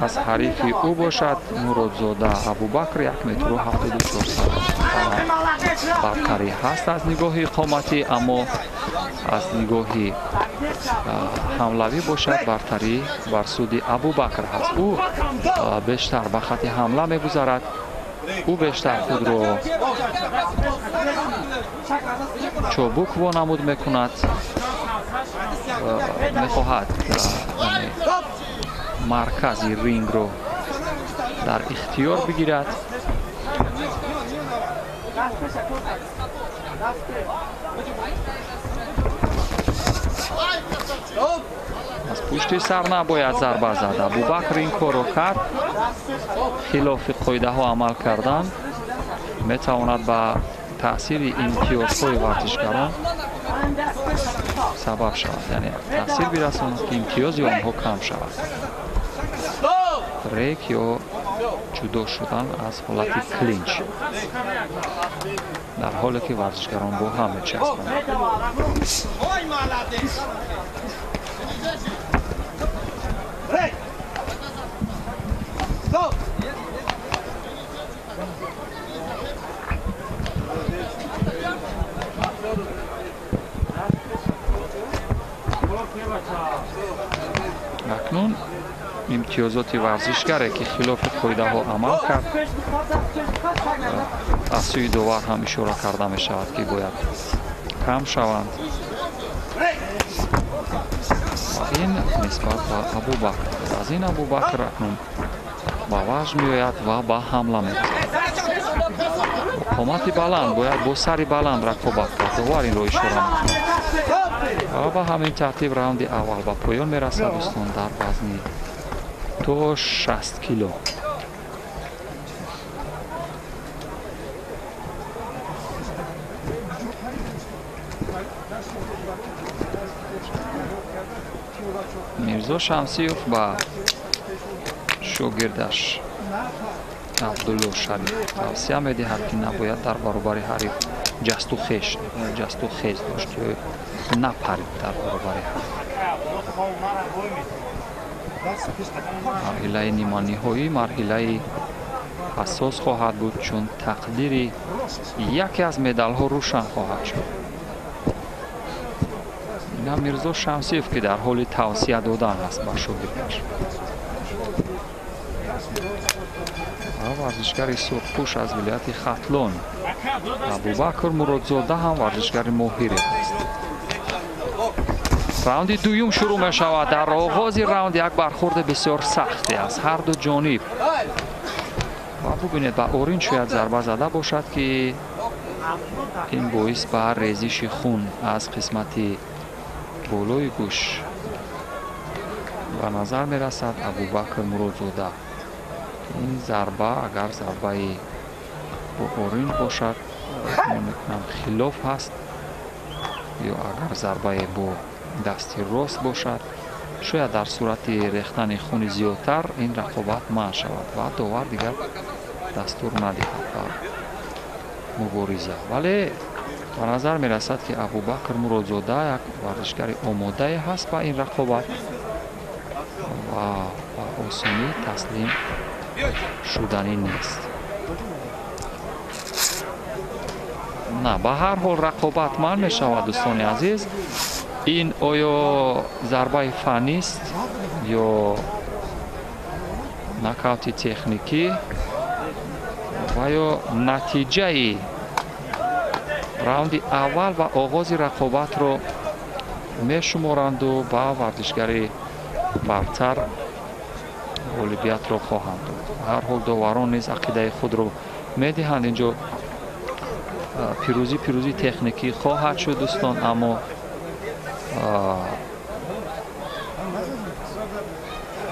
аз ҳарифи ӯ бошад Муродзода Абубакр 1 метру 74 сантиметр. Бартарӣ ҳаст аз нигоҳи қоматӣ, аммо аз нигоҳи ҳамлавӣ бошад, бартарӣ бар суди Абубакр ҳаст. Ӯ бештар ба хати ҳамла мегузарад, ӯ бештар худро чобук вонамуд мекунад, мехоҳад маркази рингро дар ихтиёр бигирад. Аз пушти сар набояд зарба зад. Абубакр ин корро кард. Хилофи қоидаҳо амал кардан метавонад ба таъсири имтиёзҳои варзишгарон сабаб шавад, яъне таъсир бирасонад, ки имтиёзи онҳо кам шавад. Рек ё ҷудо шудан аз ҳолати клинч, дар ҳоле ки варзишгарон бо ҳам мечаспанд. Акнун имтиёзоти варзишгаре, ки хилофи қоидаҳо амал кард, аз сӯи довар ҳам ишора карда мешавад, ки бояд кам шаванд. Ва ин нисбат ба Абубакр. Аз ин Абубакр акнун ба ваҷд меояд ва ба ҳамла мегузарад. Қомати баланд бояд бо сари баланд рақобат кард. Довар инро ишора мекунад. Ва ба ҳамин тартиб раунди аввал ба поён мерасад, дӯстон, дар вазни то 60 кило. Мирзо Шамсиев ба шогирдаш Абдулло Шариф тавсия медиҳад, ки набояд дар баробари ҳариф ҷасту хез дошт ё напарид дар баробари ҳариф. Марҳилаи ниманиҳоӣ марҳилаи ҳассос хоҳад буд, чун тақдири яке аз медалҳо рӯшан хоҳад шуд. Ина Мирзо Шамсиев, ки дар ҳоли тавсия додан аст ба шогирдаш. Ва варзишгари сурхпӯш аз вилояти Хатлон Абубакр Муродзода ҳам варзишгари моҳире аст. Раунди дуюм шурӯъ мешавад. Дар оғози раунд як бархурди бисёр сахте аз ҳар ду ҷониб. Ва бубинед, ба оринҷ шояд зарба зада бошад, ки ин боис ба резиши хун аз қисмати болои гӯш ба назар мерасад Абубакр Муродзода. Ин зарба агар зарбаи бо оринҷ бошад, гумон мекунам хилоф ҳаст, ё агар зарбае бо дасти рост бошад, шояд дар сурати рехтани хуни зиёдтар ин рақобат манъ шавад ва довар дигар дастур надиҳад ба мубориза. Вале ба назар мерасад, ки Абубакр Муродзода як варзишгари омодае ҳаст ба ин рақобат ва ба осонӣ таслим шуданӣ нест. На, ба ҳар ҳол рақобат манъ мешавад, дӯстони азиз. Ин оё зарбаи фаннист ё нокаути техникӣ ва ё натиҷаи Раунди аввал ва оғози рақобатро мешуморанду ба варзишгари бартар ғолибиятро хоҳанд дод. Ҳар ҳол доварон низ ақидаи худро медиҳанд. Инҷо пирӯзии техникӣ хоҳад шуд дӯстон, аммо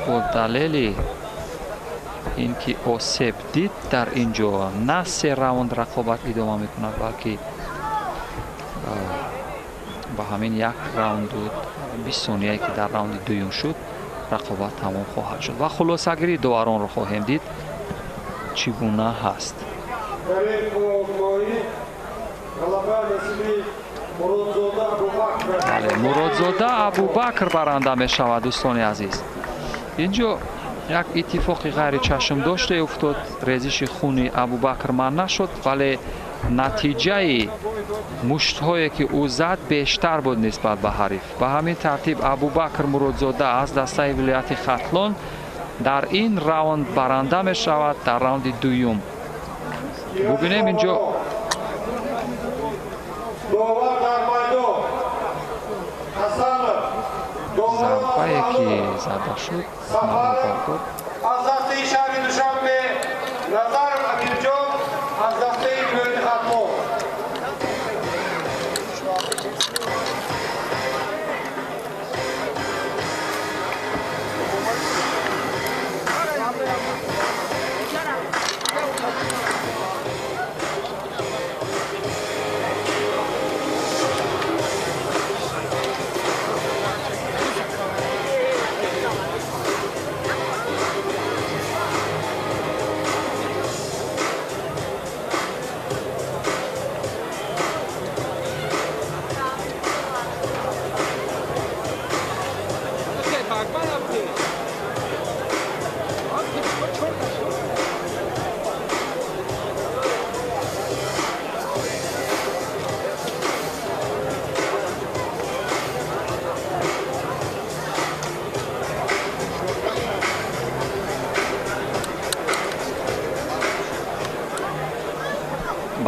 бо далели ин ки осеб дид дар ин ҷо на се раунд рақобат идома мекунад, балки ба ҳамин як раунду 20 сонияе ки дар раунди дуюм шуд рақобат тамом хоҳад шуд ва хулосагирии доваронро хоҳем дид чӣ гуна ҳаст. Бале, Муродзода Абубакр баранда мешавад дӯстони азиз. Инҷо як иттифоқи ғайричашмдоште уфтод. Резиши хуни Абубакр манъ нашуд, вале натиҷаи муштҳое ки ӯ зад бештар буд нисбат ба ҳариф. Ба ҳамин тартиб Абубакр Муродзода аз дастаи вилояти Хатлон дар ин раунд баранда мешавад, дар раунди дуюм. Бубинем инҷо зарбае ки зада шуд. Аз дастаи шаҳри Душанбе Назаров Амирҷон, аз дастаи вилояти Хатлон.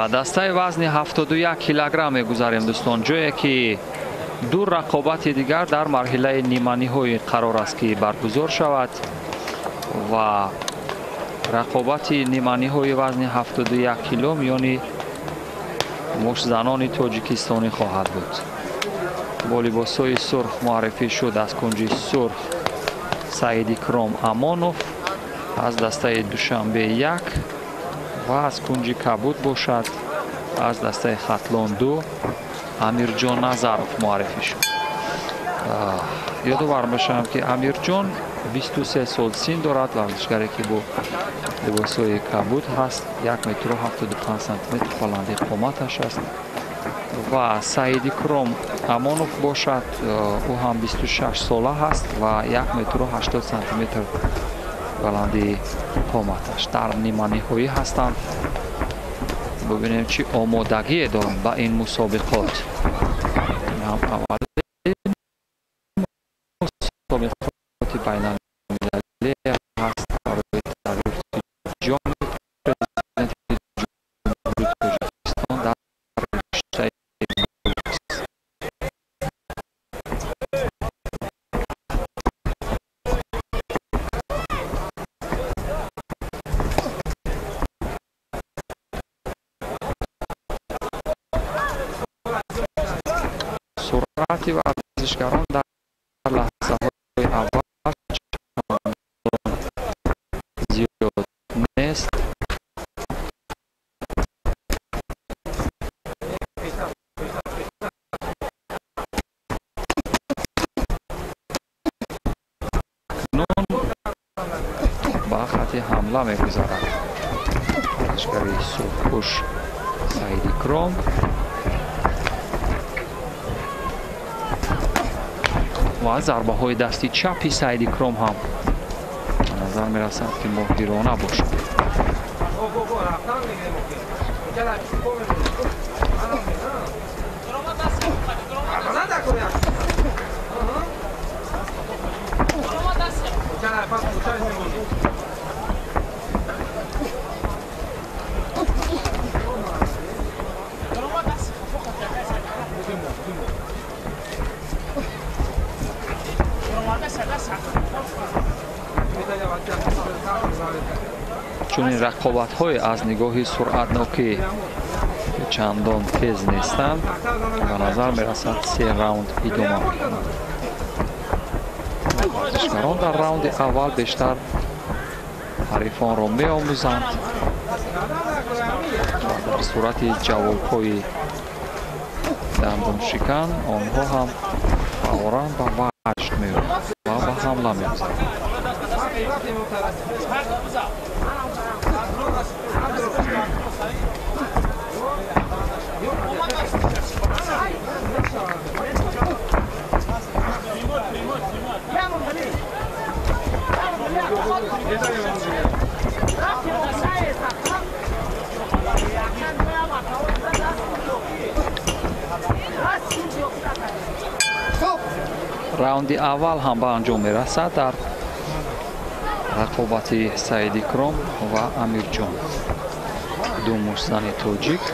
Ба дастаи вазни 71 килограмм мегузарем дӯстон, ҷое ки ду рақобати дигар дар марҳилаи ниманиҳоӣ қарор аст ки баргузор шавад ва рақобати ниманиҳои вазни 71 кило миёни муштзанони тоҷикистонӣ хоҳад буд. Бо либосҳои сурх муаррифӣ шуд аз кунҷи сурх Саидикром Амонов аз дастаи Душанбе 1 ва аз кунҷи кабуд бошад аз дастаи Хатлон 2 Амирҷон Назаров муаррифӣ шуд. Ёдовар мешавам ки Амирҷон 23 сол син дорад, варзишгаре ки бо либосҳои кабуд ҳаст, 1 метру 75 сантиметр баландии қоматаш аст ва Саидикром Амонов бошад, ӯ ҳам 26 сола ҳаст ва 1 метру 80 сантиметр баландии қоматаш. Дар ниманиҳоӣ ҳастанд. Бубинем чӣ омодагие доранд ба ин мусобиқот. Аввалин мусобиқоти байналмилалӣ ҳаст барои дарёфти ҷоми президенти Ҷумҳурии Тоҷикистон дар риштаи бокс. Суръати варзишгарон дар лаҳзаҳои аввал чандон зиёд нест. Акнун ба хати ҳамла мегузарад варзишгари сурхпӯш Саидикром. Ва зарбаҳои дасти чапи Саидикром ҳам ба назар мерасад ки моҳирона бошад. Чунин рақобатҳое аз нигоҳи суръатнокӣ чандон тез нестанд, ба назар мерасад се раунд идома мекунанд. Варзишгарон дар раунди аввал бештар ҳарифонро меомӯзанд ва дар сурати ҷавобҳои дандоншикан онҳо ҳам фавран ба ваҷд меоянд ва ба ҳамла мегузаранд. Раунди аввал ҳам ба анҷом мерасад дар рақобати Саидикром ва Амирҷон, ду муштзани тоҷик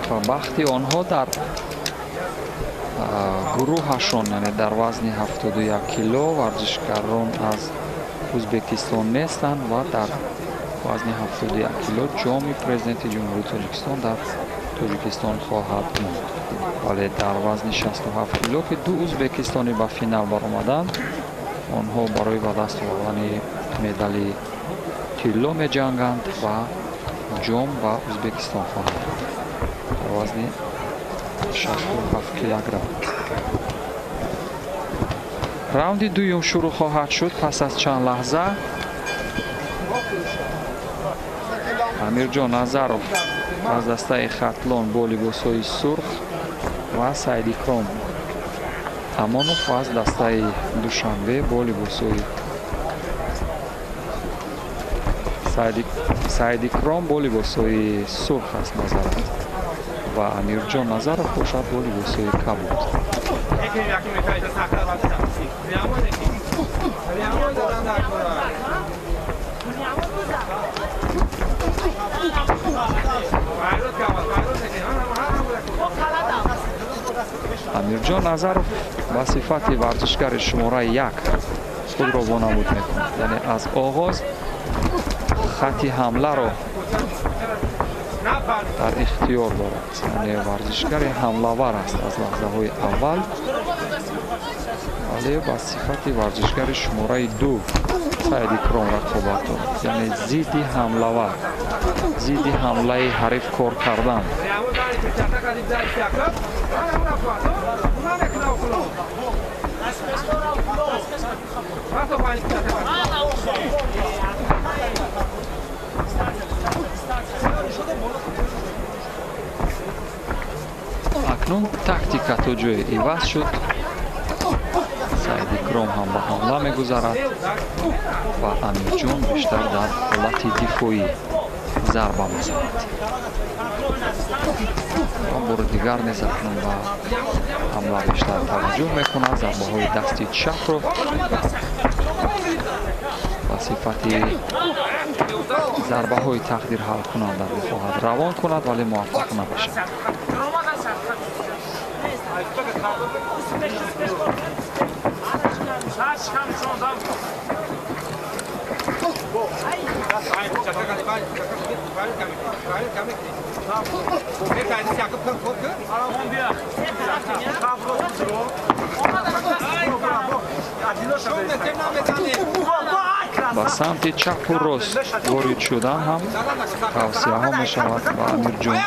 ва бахти онҳо дар гурӯҳашон, яъне дар вазни 71 кило варзишгарон аз Ӯзбекистон нестанд ва дар вазни 71 кило ҷоми президенти Ҷумҳурии Тоҷикистон дар Тоҷикистон хоҳад монд. Вале дар вазни 67 кило, ки ду ӯзбекистонӣ ба финал баромаданд, онҳо барои ба даст овардани медали тилло меҷанганд ва ҷом ба Ӯзбекистон хоҳад бурд дар вазни 67 килограмм. Раунди дуюм шурӯъ хоҳад шуд пас аз чанд лаҳза. Амирҷон Назаров аз дастаи Хатлон бо либосҳои сурх ва Саидикром Амонов аз дастаи Душанбе бо либосҳои Саидикром бо либосҳои сурх аст назарат ва Амирҷон Назаров бошад бо либосҳои кабуд. Амирҷон Назаров ба сифати варзишгари шумораи як худро вонамуд мекунад, яъне аз оғоз хати ҳамларо дар ихтиёр дорад, яъне варзишгари ҳамлавар аст аз лаҳзаҳои аввал, вале ба сифати варзишгари шумораи ду Саидикром рақобат дорад, яъне зидди ҳамлавар, зидди ҳамлаи ҳариф кор кардан. Акнун тактика то ҷое иваз шуд. Саидикром ҳам ба ҳамла мегузарад ва Амирҷон бештар дар ҳолати дифоӣ зарба мезанад. Ва бори дигар низ акнун ба ҳамла бештар таваҷҷӯҳ мекунад. Зарбаҳои дасти чапро ба сифати зарбаҳои тақдирҳалкунанда мехоҳад равон кунад, вале муваффақ намешавад. Ба самти чапу рост ворид шудан ҳам тавсияҳо мешавад ба Амирҷон.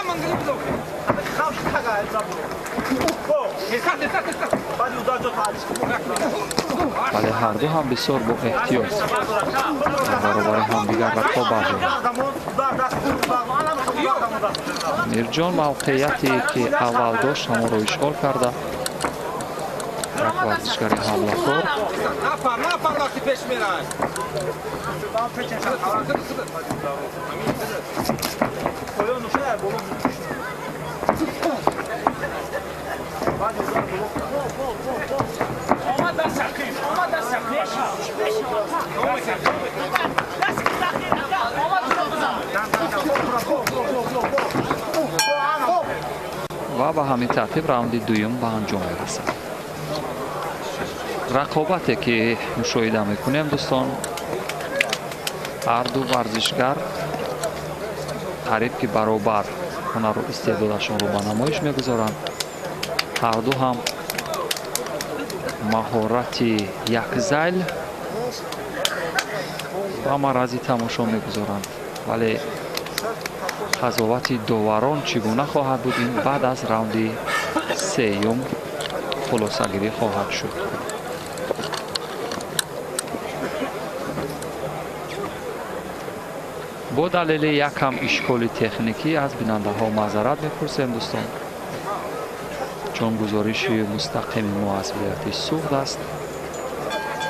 Вале ҳарду ҳам бисёр бо эҳтиёт дар баробари ҳамдигар рақобат доранд. Амирҷон мавқеияте ки аввал дошт ҳамонро ишғол карда, як варзишгари ҳамлакор. Ва ба ҳамин тартиб раунди дуюм ба анҷом мерасад. Рақобате ки мушоҳида мекунем, дӯстон, ҳар ду варзишгар қариб ки баробар ҳунару истеъдодашонро ба намоиш мегузоранд. Ҳар ду ҳам маҳорати якзайл ба маррази тамошо мегузоранд, вале қазовати доварон чӣ гуна хоҳад буд, ин баъд аз раунди сеюм хулосагирӣ хоҳад шуд. Бо далели якам ишколи техникӣ аз бинандаҳо маъзарат мепурсем, дӯстон, чун гузориши мустақими мо аз вилояти Суғд аст,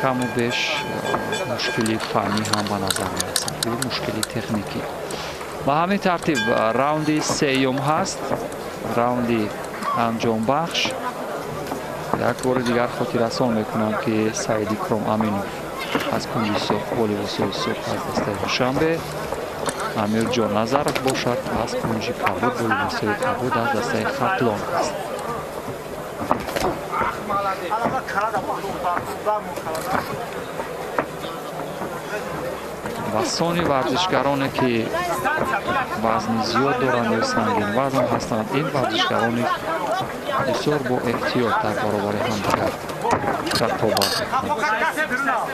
каму беш мушкили фаннӣ ҳам ба назар мерасад, мушкили техникӣ. Ба ҳамин тартиб раунди сеюм ҳаст, раунди анҷомбахш. Як бори дигар хотиррасон мекунам, ки Саидикром Аминов аз кунҷи сурх бо либосҳои сурх аз дастаи Душанбе, Амирҷон Назаров бошад аз кунҷи кабуд бо либосҳои кабуд аз дастаи Хатлон аст. Ва сони варзишгароне ки вазни зиёд доранд ё сангин вазн ҳастанд, ин варзишгарони бисёр бо эҳтиёт дар баробари ҳамдигар рақобат мекунанд.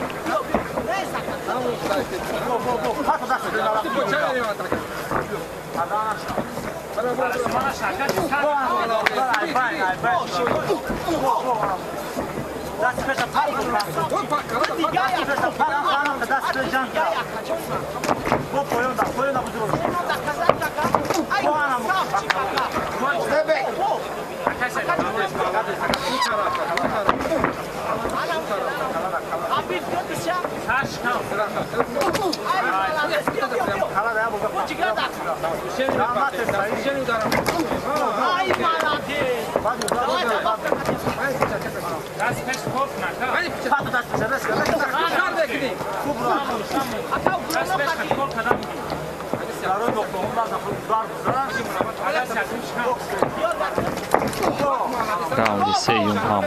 Раунди сеюм ҳам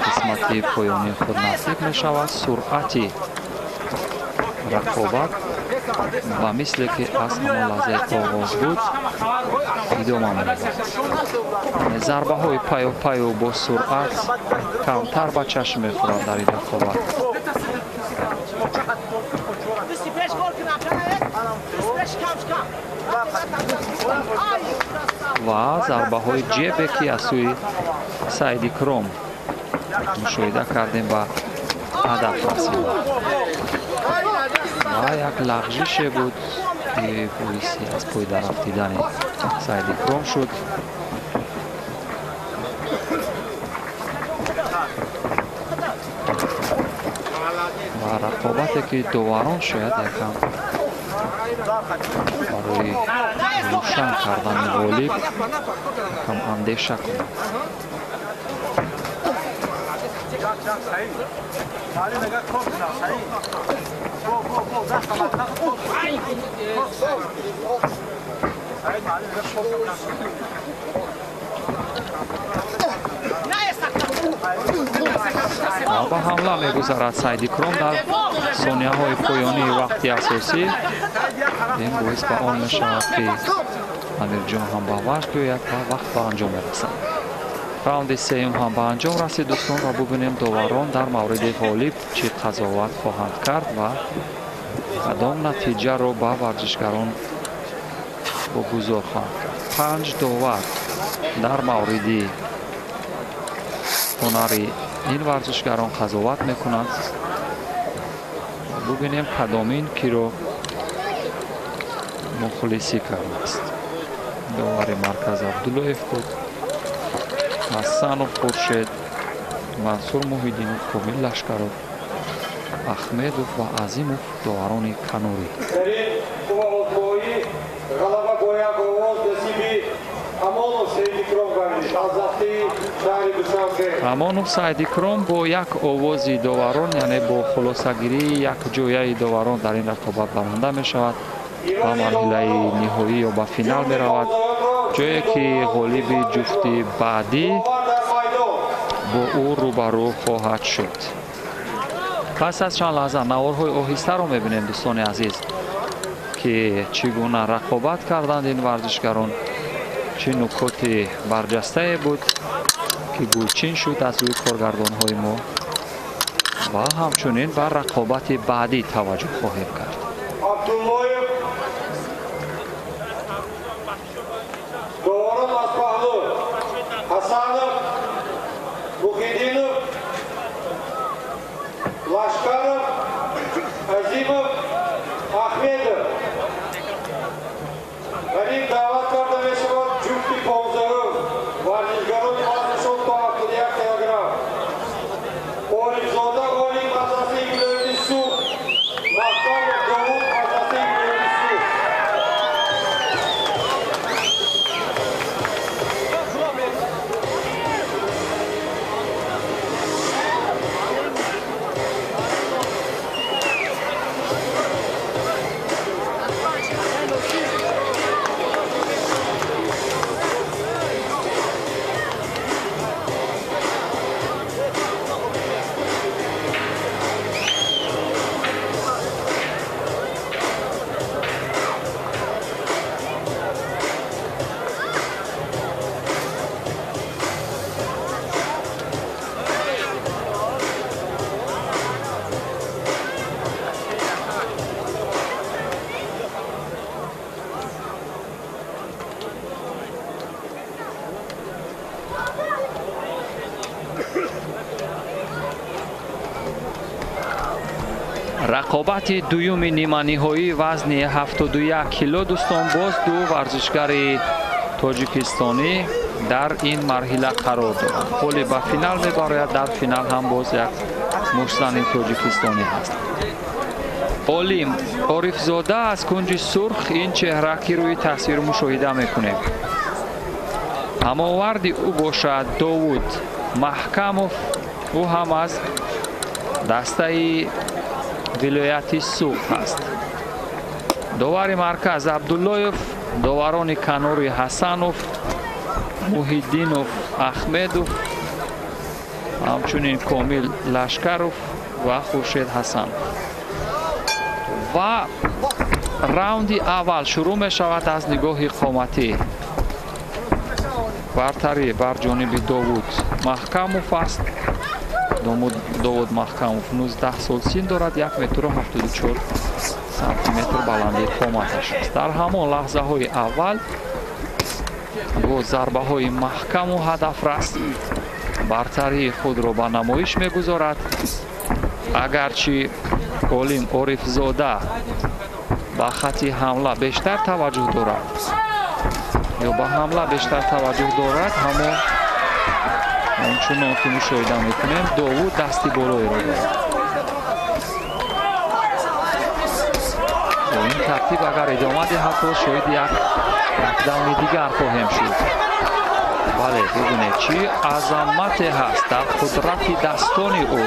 қисмати поёнии худ наздик мешавад. Суръати рақобат ба мисле ки аз ҳамон лаҳзаи оғоз буд идома меёбад. Зарбаҳои паю-паю бо суръат камтар ба чашм мехӯрад дар ин рақобат. Ва зарбаҳои ҷебе ки аз сӯи Саидикром мушоҳида кардем ба ҳадаф расид ва як лағжише буд ки боиси аз пой дарафтидани Саидикром шуд. Ва рақобате ки доварон шояд якам барои рӯшан кардани ғолиб якам андеша кунад. Ба ҳамла мегузарад Саидикром дар сонияҳои поёнии вақти асосӣ. Ин боис ба он мешавад, ки Амирҷон ҳам ба ваҷд биёяд ва вақт ба анҷом мерасад. Раунди сеюм ҳам ба анҷом расид, дӯстон, ва бубинем доварон дар мавриди ғолиб чӣ қазоват хоҳанд кард ва кадом натиҷаро ба варзишгарон гузор хоҳанд кард. 5 довар дар мавриди ҳунари ин варзишгарон қазоват мекунанд. Бубинем кадомин киро мухлисӣ кардааст. Довари марказ Абдуллоев буд, Ҳасанов Хуршед, Мансур Муҳиддинов, Комил Лашкаров, Ахмедов ва Азимов доварони канорӣ. Амонов Саидикром бо як овози доварон, яъне бо хулосагирии якҷояи доварон дар ин рақобат баранда мешавад, ба марҳилаи ниҳоӣ ё ба финал меравад, ҷое ки ғолиби ҷуфти баъдӣ бо ӯ рӯбарӯ хоҳад шуд. Пас аз чанд лаҳза наворҳои оҳистаро мебинем, дӯстони азиз, ки чӣ гуна рақобат карданд ин варзишгарон, чӣ нукоти барҷастае буд ки гулчин шуд аз рӯи коргардонҳои мо ва ҳамчунин ба рақобати баъдӣ таваҷҷӯҳ хоҳем кард. Абдуллоев Доварон аз паҳлӯ Ҳасанов, Муҳиддинов, Лашкаров, Азимов, Ахмедов. Дар ин даъват карда мешавад ҷуфти 15-ум варзишгарони вазнашон то 71 килограмм. Орифзода Олим аз дастаи вилояти Суғд, Маҳкамов Довуд аз дастаи вилояти Суғд. Рақобати дуюми ниманиҳоии вазни 71 кило, дӯстон, боз ду варзишгари тоҷикистонӣ дар ин марҳила қарор доранд. Ҳоле ба финал мебарояд, дар финал ҳам боз як муштзани тоҷикистонӣ ҳаст. Олим Орифзода аз кунҷи сурх, ин чеҳра ки рӯи тасвир мушоҳида мекунем. Ҳамоварди ӯ бошад Довуд Маҳкамов, ӯ ҳам аз дастаи вилояти Суғд ҳаст. Довари марказ Абдуллоев, доварони канори Ҳасанов, Муҳиддинов, Ахмедов, ҳамчунин Комил Лашкаров ва Хуршед Ҳасанов. Ва раунди аввал шурӯъ мешавад аз нигоҳи қоматӣ. Бартарӣ бар ҷониби Довуд Маҳкамов аст. Довуд Маҳкамов 19 сол син дорад, 1 метру 74 сантиметр баландии қоматаш аст. Дар ҳамон лаҳзаҳои аввал бо зарбаҳои маҳкаму ҳадафрас бартарии худро ба намоиш мегузорад. Агарчи Олим Орифзода ба хати ҳамла бештар таваҷҷӯҳ дорад ё ба ҳамла бештар таваҷҷӯҳ дорад, ҳамон ончунон ки мушоҳида мекунем, Довуд дасти болоеро дорад. Бо ин тартиб агар идома диҳад, боз шоҳиди як нокдауни дигар хоҳем шуд. Бале, бибинед чӣ азамате ҳаст дар қудрати дастони ӯ,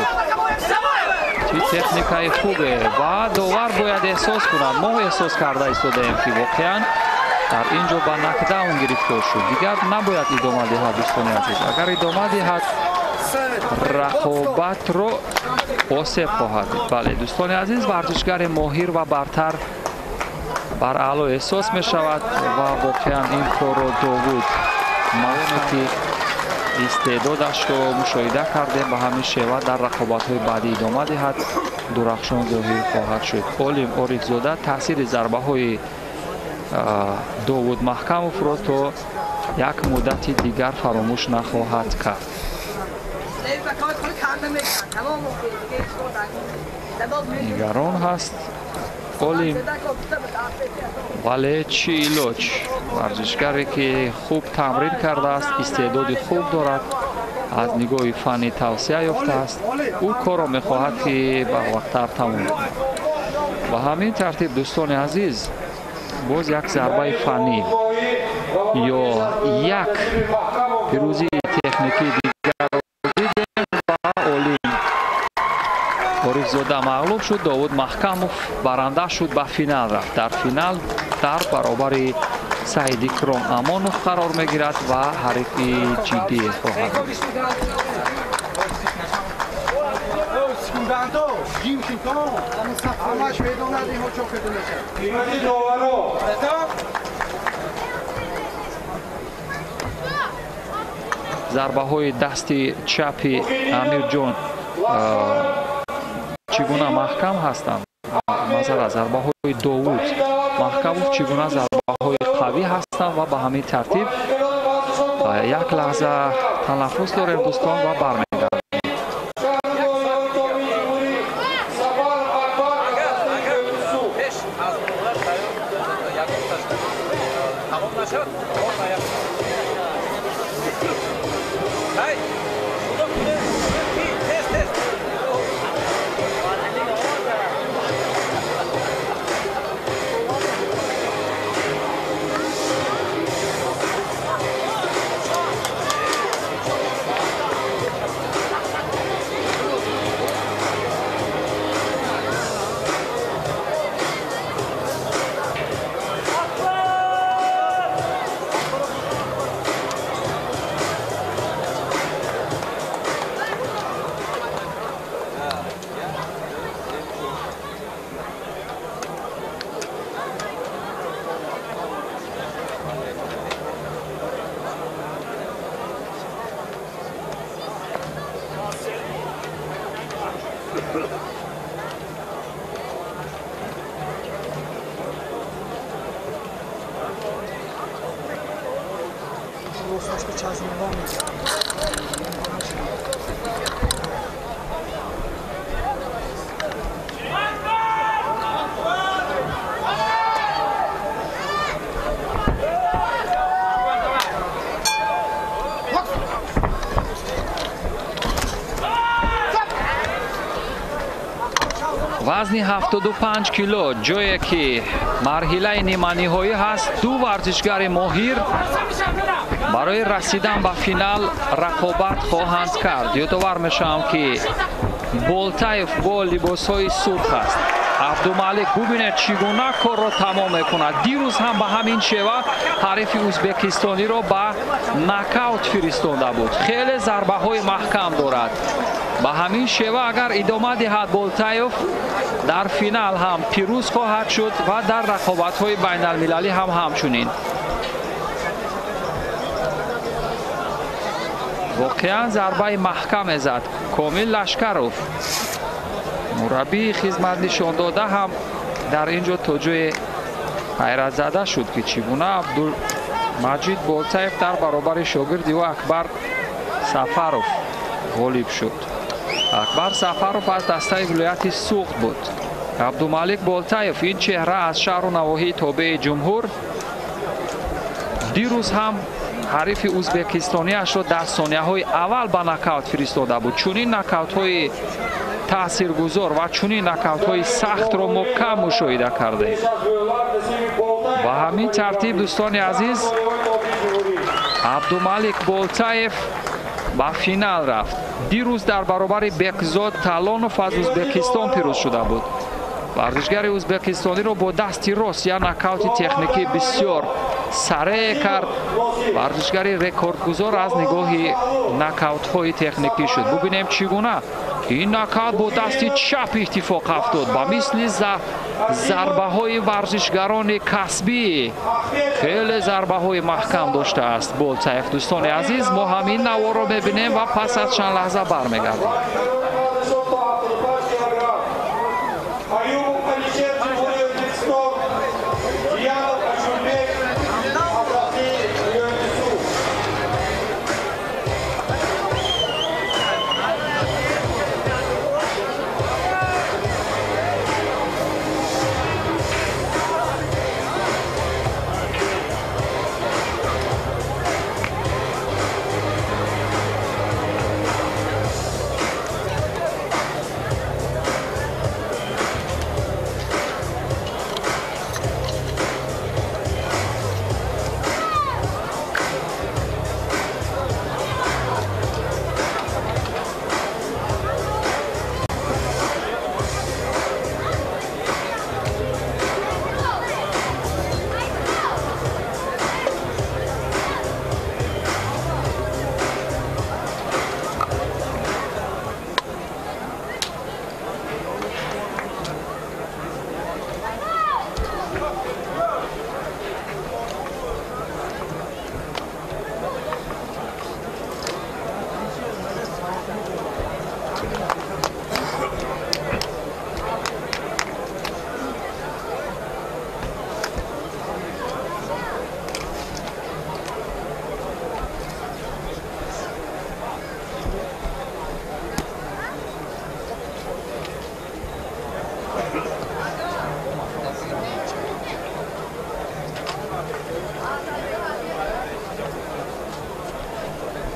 чӣ техникаи хубе, ва довар бояд эҳсос кунад. Мо эҳсос карда истодаем, ки воқеан дар ин ҷо ба нокдаун гирифтор шуд. Дигар набояд идома диҳад, дӯстони азиз. Агар идома диҳад, рақобатро осеб хоҳад дид. Бале, дӯстони азиз, варзишгари моҳир ва бартар бар аъло эҳсос мешавад ва воқеан ин корро Довуд маълуме ки истеъдодашро мушоҳида кардем, ба ҳамин шева дар рақобатҳои баъдӣ идома диҳад, дурахшон зоҳир хоҳад шуд. Олим Орифзода таъсири зарбаҳои Довуд Маҳкамовро то як муддати дигар фаромӯш нахоҳад кард. Нигарон ҳаст Олим, вале чӣ илоҷ? Варзишгаре ки хуб тамрин кардааст, истеъдоди хуб дорад, аз нигоҳи фаннӣ тавсия ёфтааст, ӯ корро мехоҳад ки барвақттар тамом кунад. Ба ҳамин тартиб, дӯстони азиз, боз як зарбаи фаннӣ ё як пирӯзии техникии дигарро дидем ва Олим Орифзода мағлуб шуд. Довуд Маҳкамов баранда шуд, ба финал рафт. Дар финал дар баробари Саидикром Амонов қарор мегирад ва ҳарифи ҷиддӣ хоҳад буд. Студентҳо ҷим шудон, ҳамаш медонад инҳо чо карда мешавад. Қимати доваро. Зарбаҳои дасти чапи Амирҷон чӣ гуна маҳкам ҳастанд? Масалан, зарбаҳои Довуд Маҳкамов чӣ гуна зарбаҳои қавӣ ҳастанд ва ба ҳамин тартиб як лаҳза танаффус дорем, дӯстон, ва бармегардем. Вазни 75 кило, ҷое ки марҳилаи ниманиҳоӣ ҳаст, ду варзишгари моҳир барои расидан ба финал рақобат хоҳанд кард. Ёдовар мешавам, ки Болтаев бо либосҳои сурх аст. Абдумалик, бубинед, чӣ гуна корро тамом мекунад. Дирӯз ҳам ба ҳамин шева ҳарифи ӯзбекистониро ба нокаут фиристонда буд. Хеле зарбаҳои маҳкам дорад. Ба ҳамин шева агар идома диҳад, Болтаев дар финал ҳам пирӯз хоҳад шуд ва дар рақобатҳои байналмилалӣ ҳам ҳамчунин. Воқеан зарбаи маҳкаме зад Комил Лашкаров. Мураббии хизматнишондода ҳам дар ин ҷо то ҷое ҳайратзада шуд, ки чӣ гуна Абдулмаҷид Болтаев дар баробари шогирди ӯ Акбар Сафаров ғолиб шуд. Акбар Сафаров аз дастаи вилояти Суғд буд. Абдумалик Болтаев, ин чеҳра аз шаҳру навоҳии тобеи ҷумҳур, дирӯз ҳам ҳарифи ӯзбекистониашро дар сонияҳои аввал ба нокаут фиристода буд. Чунин нокаутҳои таъсиргузор ва чунин нокаутҳои сахтро мо кам мушоҳида кардем. Ба ҳамин тартиб, дӯстони азиз, Абдумалик Болтаев ба финал рафт. Дирӯз дар баробари Бекзод Талонов аз Ӯзбекистон пирӯз шуда буд. Варзишгари ӯзбекистониро бо дасти рост як нокаути техникӣ бисёр сареъ кард. Варзишгари рекордгузор аз нигоҳи нокаутҳои техникӣ шуд. Бубинем, чӣ гуна ин нокаут бо дасти чап иттифоқ афтод. Ба мисли зарбаҳои варзишгарони касбӣ хеле зарбаҳои маҳкам доштааст Болтаев. Дӯстони азиз, мо ҳамин наворро мебинем ва пас аз чанд лаҳза бармегардем.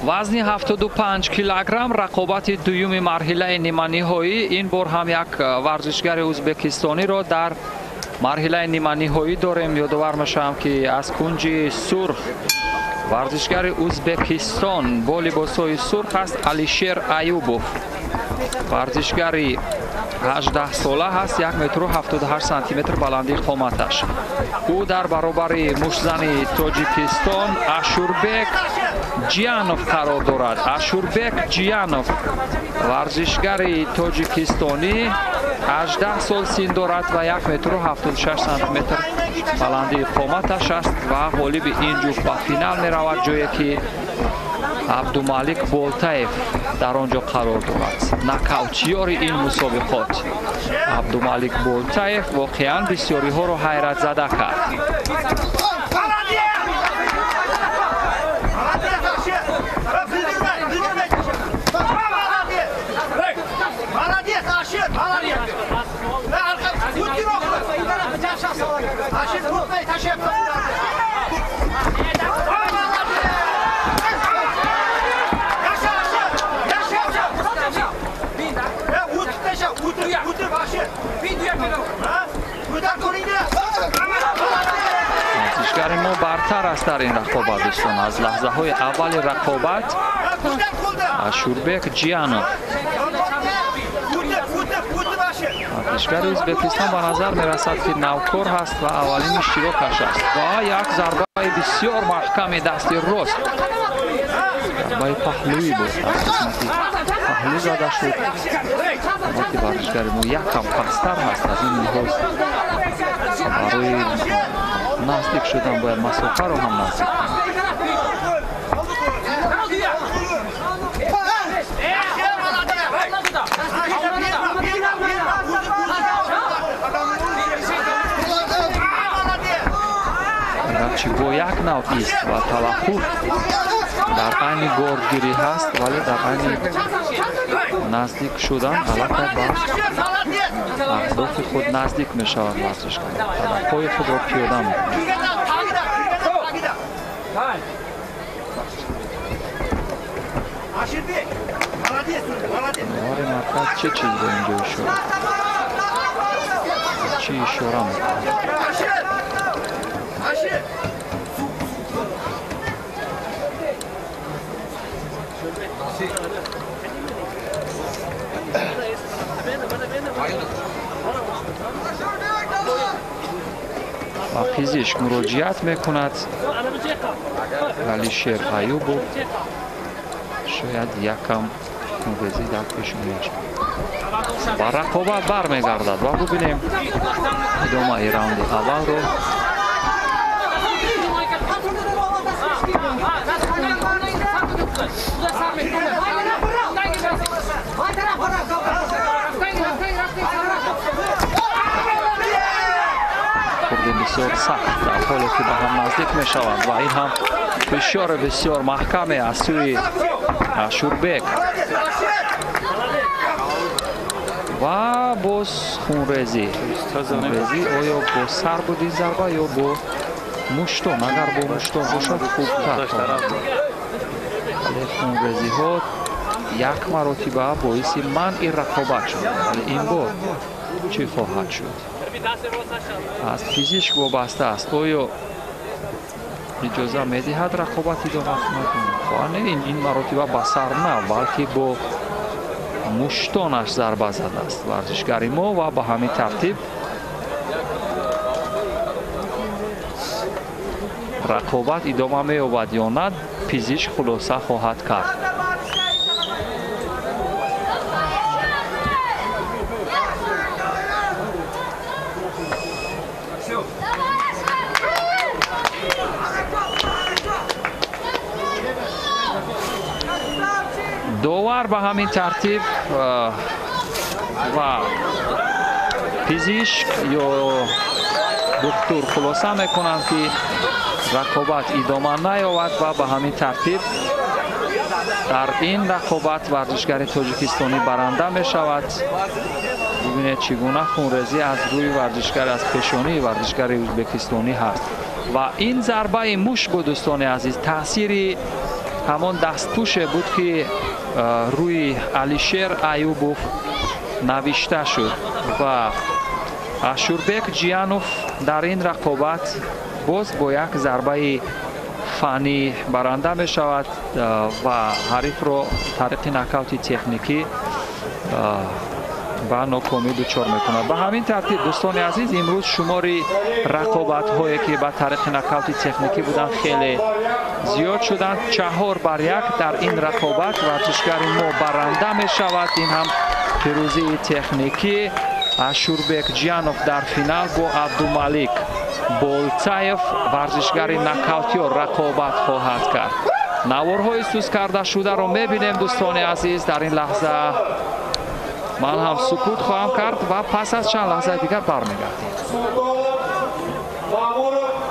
Вазни 75 килограмм, рақобати дуюми марҳилаи ниманиҳоӣ. Ин бор ҳам як варзишгари ӯзбекистониро дар марҳилаи ниманиҳоӣ дорем. Ёдовар мешавам, ки аз кунҷи сурх варзишгари Ӯзбекистон бо либосҳои сурх аст Алишер Аюбов. Варзишгари 18 сола ҳаст, 1 метру 78 сантиметр баландии қоматаш. Ӯ дар баробари муштзани Тоҷикистон Ашурбек Ҷиянов қарор дорад. Ашурбек Ҷиянов варзишгари тоҷикистонӣ, 18 сол син дорад ва 1 метру 76 сантиметр баландии қоматаш аст ва ғолиби ин ҷуфт ба финал меравад, ҷое ки Абдумалик Болтаев дар он ҷо қарор дорад. Нокаутёри ин мусобиқот Абдумалик Болтаев воқеан бисёриҳоро ҳайратзада кард. Варзишгари мо бартар аст дар ин рақобат, дӯстон. Аз лаҳзаҳои аввали рақобат Ашурбек Ҷиянов, варзишгари Ӯзбекистон, ба назар мерасад, ки навкор ҳаст ва аввалин иштирокаш аст ва як зарбаи бисёр маҳками дасти рост, зарбаи паҳлӯӣ буд, аз қисмати паҳлӯ зада шуд. Қомати варзишгари мо якам пасттар ҳаст, аз ин лиҳоз барои наздик шудан бояд масофаро ҳам наздик кунад. Агарчи бо як нав ист ва таваққуф дар айни бордгирӣ ҳаст, вале дар айни наздик шудан аллакай ба аҳдофи худ наздик мешавад варзишгар, ҳадафҳои худро пиёда мекунад. Довари марказ чӣ чизро инҷо ишора, чӣ ишора мекунад? Ба пизишк муроҷиат мекунад Алишер Аюбов. Шояд якам хунрезӣ дар пешонааш. Ба рақобат бармегардад ва бубинем идомаи раунди аввалро. Хурди бисёр сахт дар ҳоле ки ба ҳам наздик мешаванд ва ин ҳам фишори бисёр маҳкаме аз сӯи Ашурбек ва боз хунрезӣ. Хунрезӣ оё бо сар буд ин зарба ё бо муштон? Агар бо муштон бошад хубтар. Вале хунрезиҳо як маротиба боиси манъи рақобат шуд, вале ин бор чӣ хоҳад шуд? Аз пизишк вобаста аст, оё иҷоза медиҳад рақобат идома кунад? Не, ин маротиба ба сар на, балки бо муштонаш зарба задааст варзишгари мо ва ба ҳамин тартиб рақобат идома меёбад ё на, пизишк хулоса хоҳад кард. Довар ба ҳамин тартиб ва пизишк ё духтур хулоса мекунанд, ки рақобат идома наёбад ва ба ҳамин тартиб дар ин рақобат варзишгари тоҷикистонӣ баранда мешавад. Бубинед, чӣ гуна хунрезӣ аз рӯи варзишгар, аз пешонии варзишгари ӯзбекистонӣ ҳаст ва ин зарбаи мушт буд, дӯстони азиз, таъсири Ҳамон дастпӯше буд, ки рӯи Алишер Аюбов навишта шуд ва Ашурбек Ҷиянов дар ин рақобат боз бо як зарбаи фаннӣ баранда мешавад ва ҳарифро тариқи нокаути техникӣ ба нокомӣ дучор мекунад. Ба ҳамин тартиб, дӯстони азиз, имрӯз шумори рақобатҳое, ки ба тариқи нокаути техникӣ буданд, хеле зиёд шуданд. 4-1 дар ин рақобат варзишгари мо баранда мешавад. Ин ҳам пирӯзии техникӣ. Ашурбек Ҷиянов дар финал бо Абдумалик Болтаев, варзишгари нокаутёр, рақобат хоҳад кард. Наворҳои суст кардашударо мебинем, дӯстони азиз. Дар ин лаҳза ман ҳам сукут хоҳам кард ва пас аз чанд лаҳзаи дигар бармегардем. Султонов Мамуров.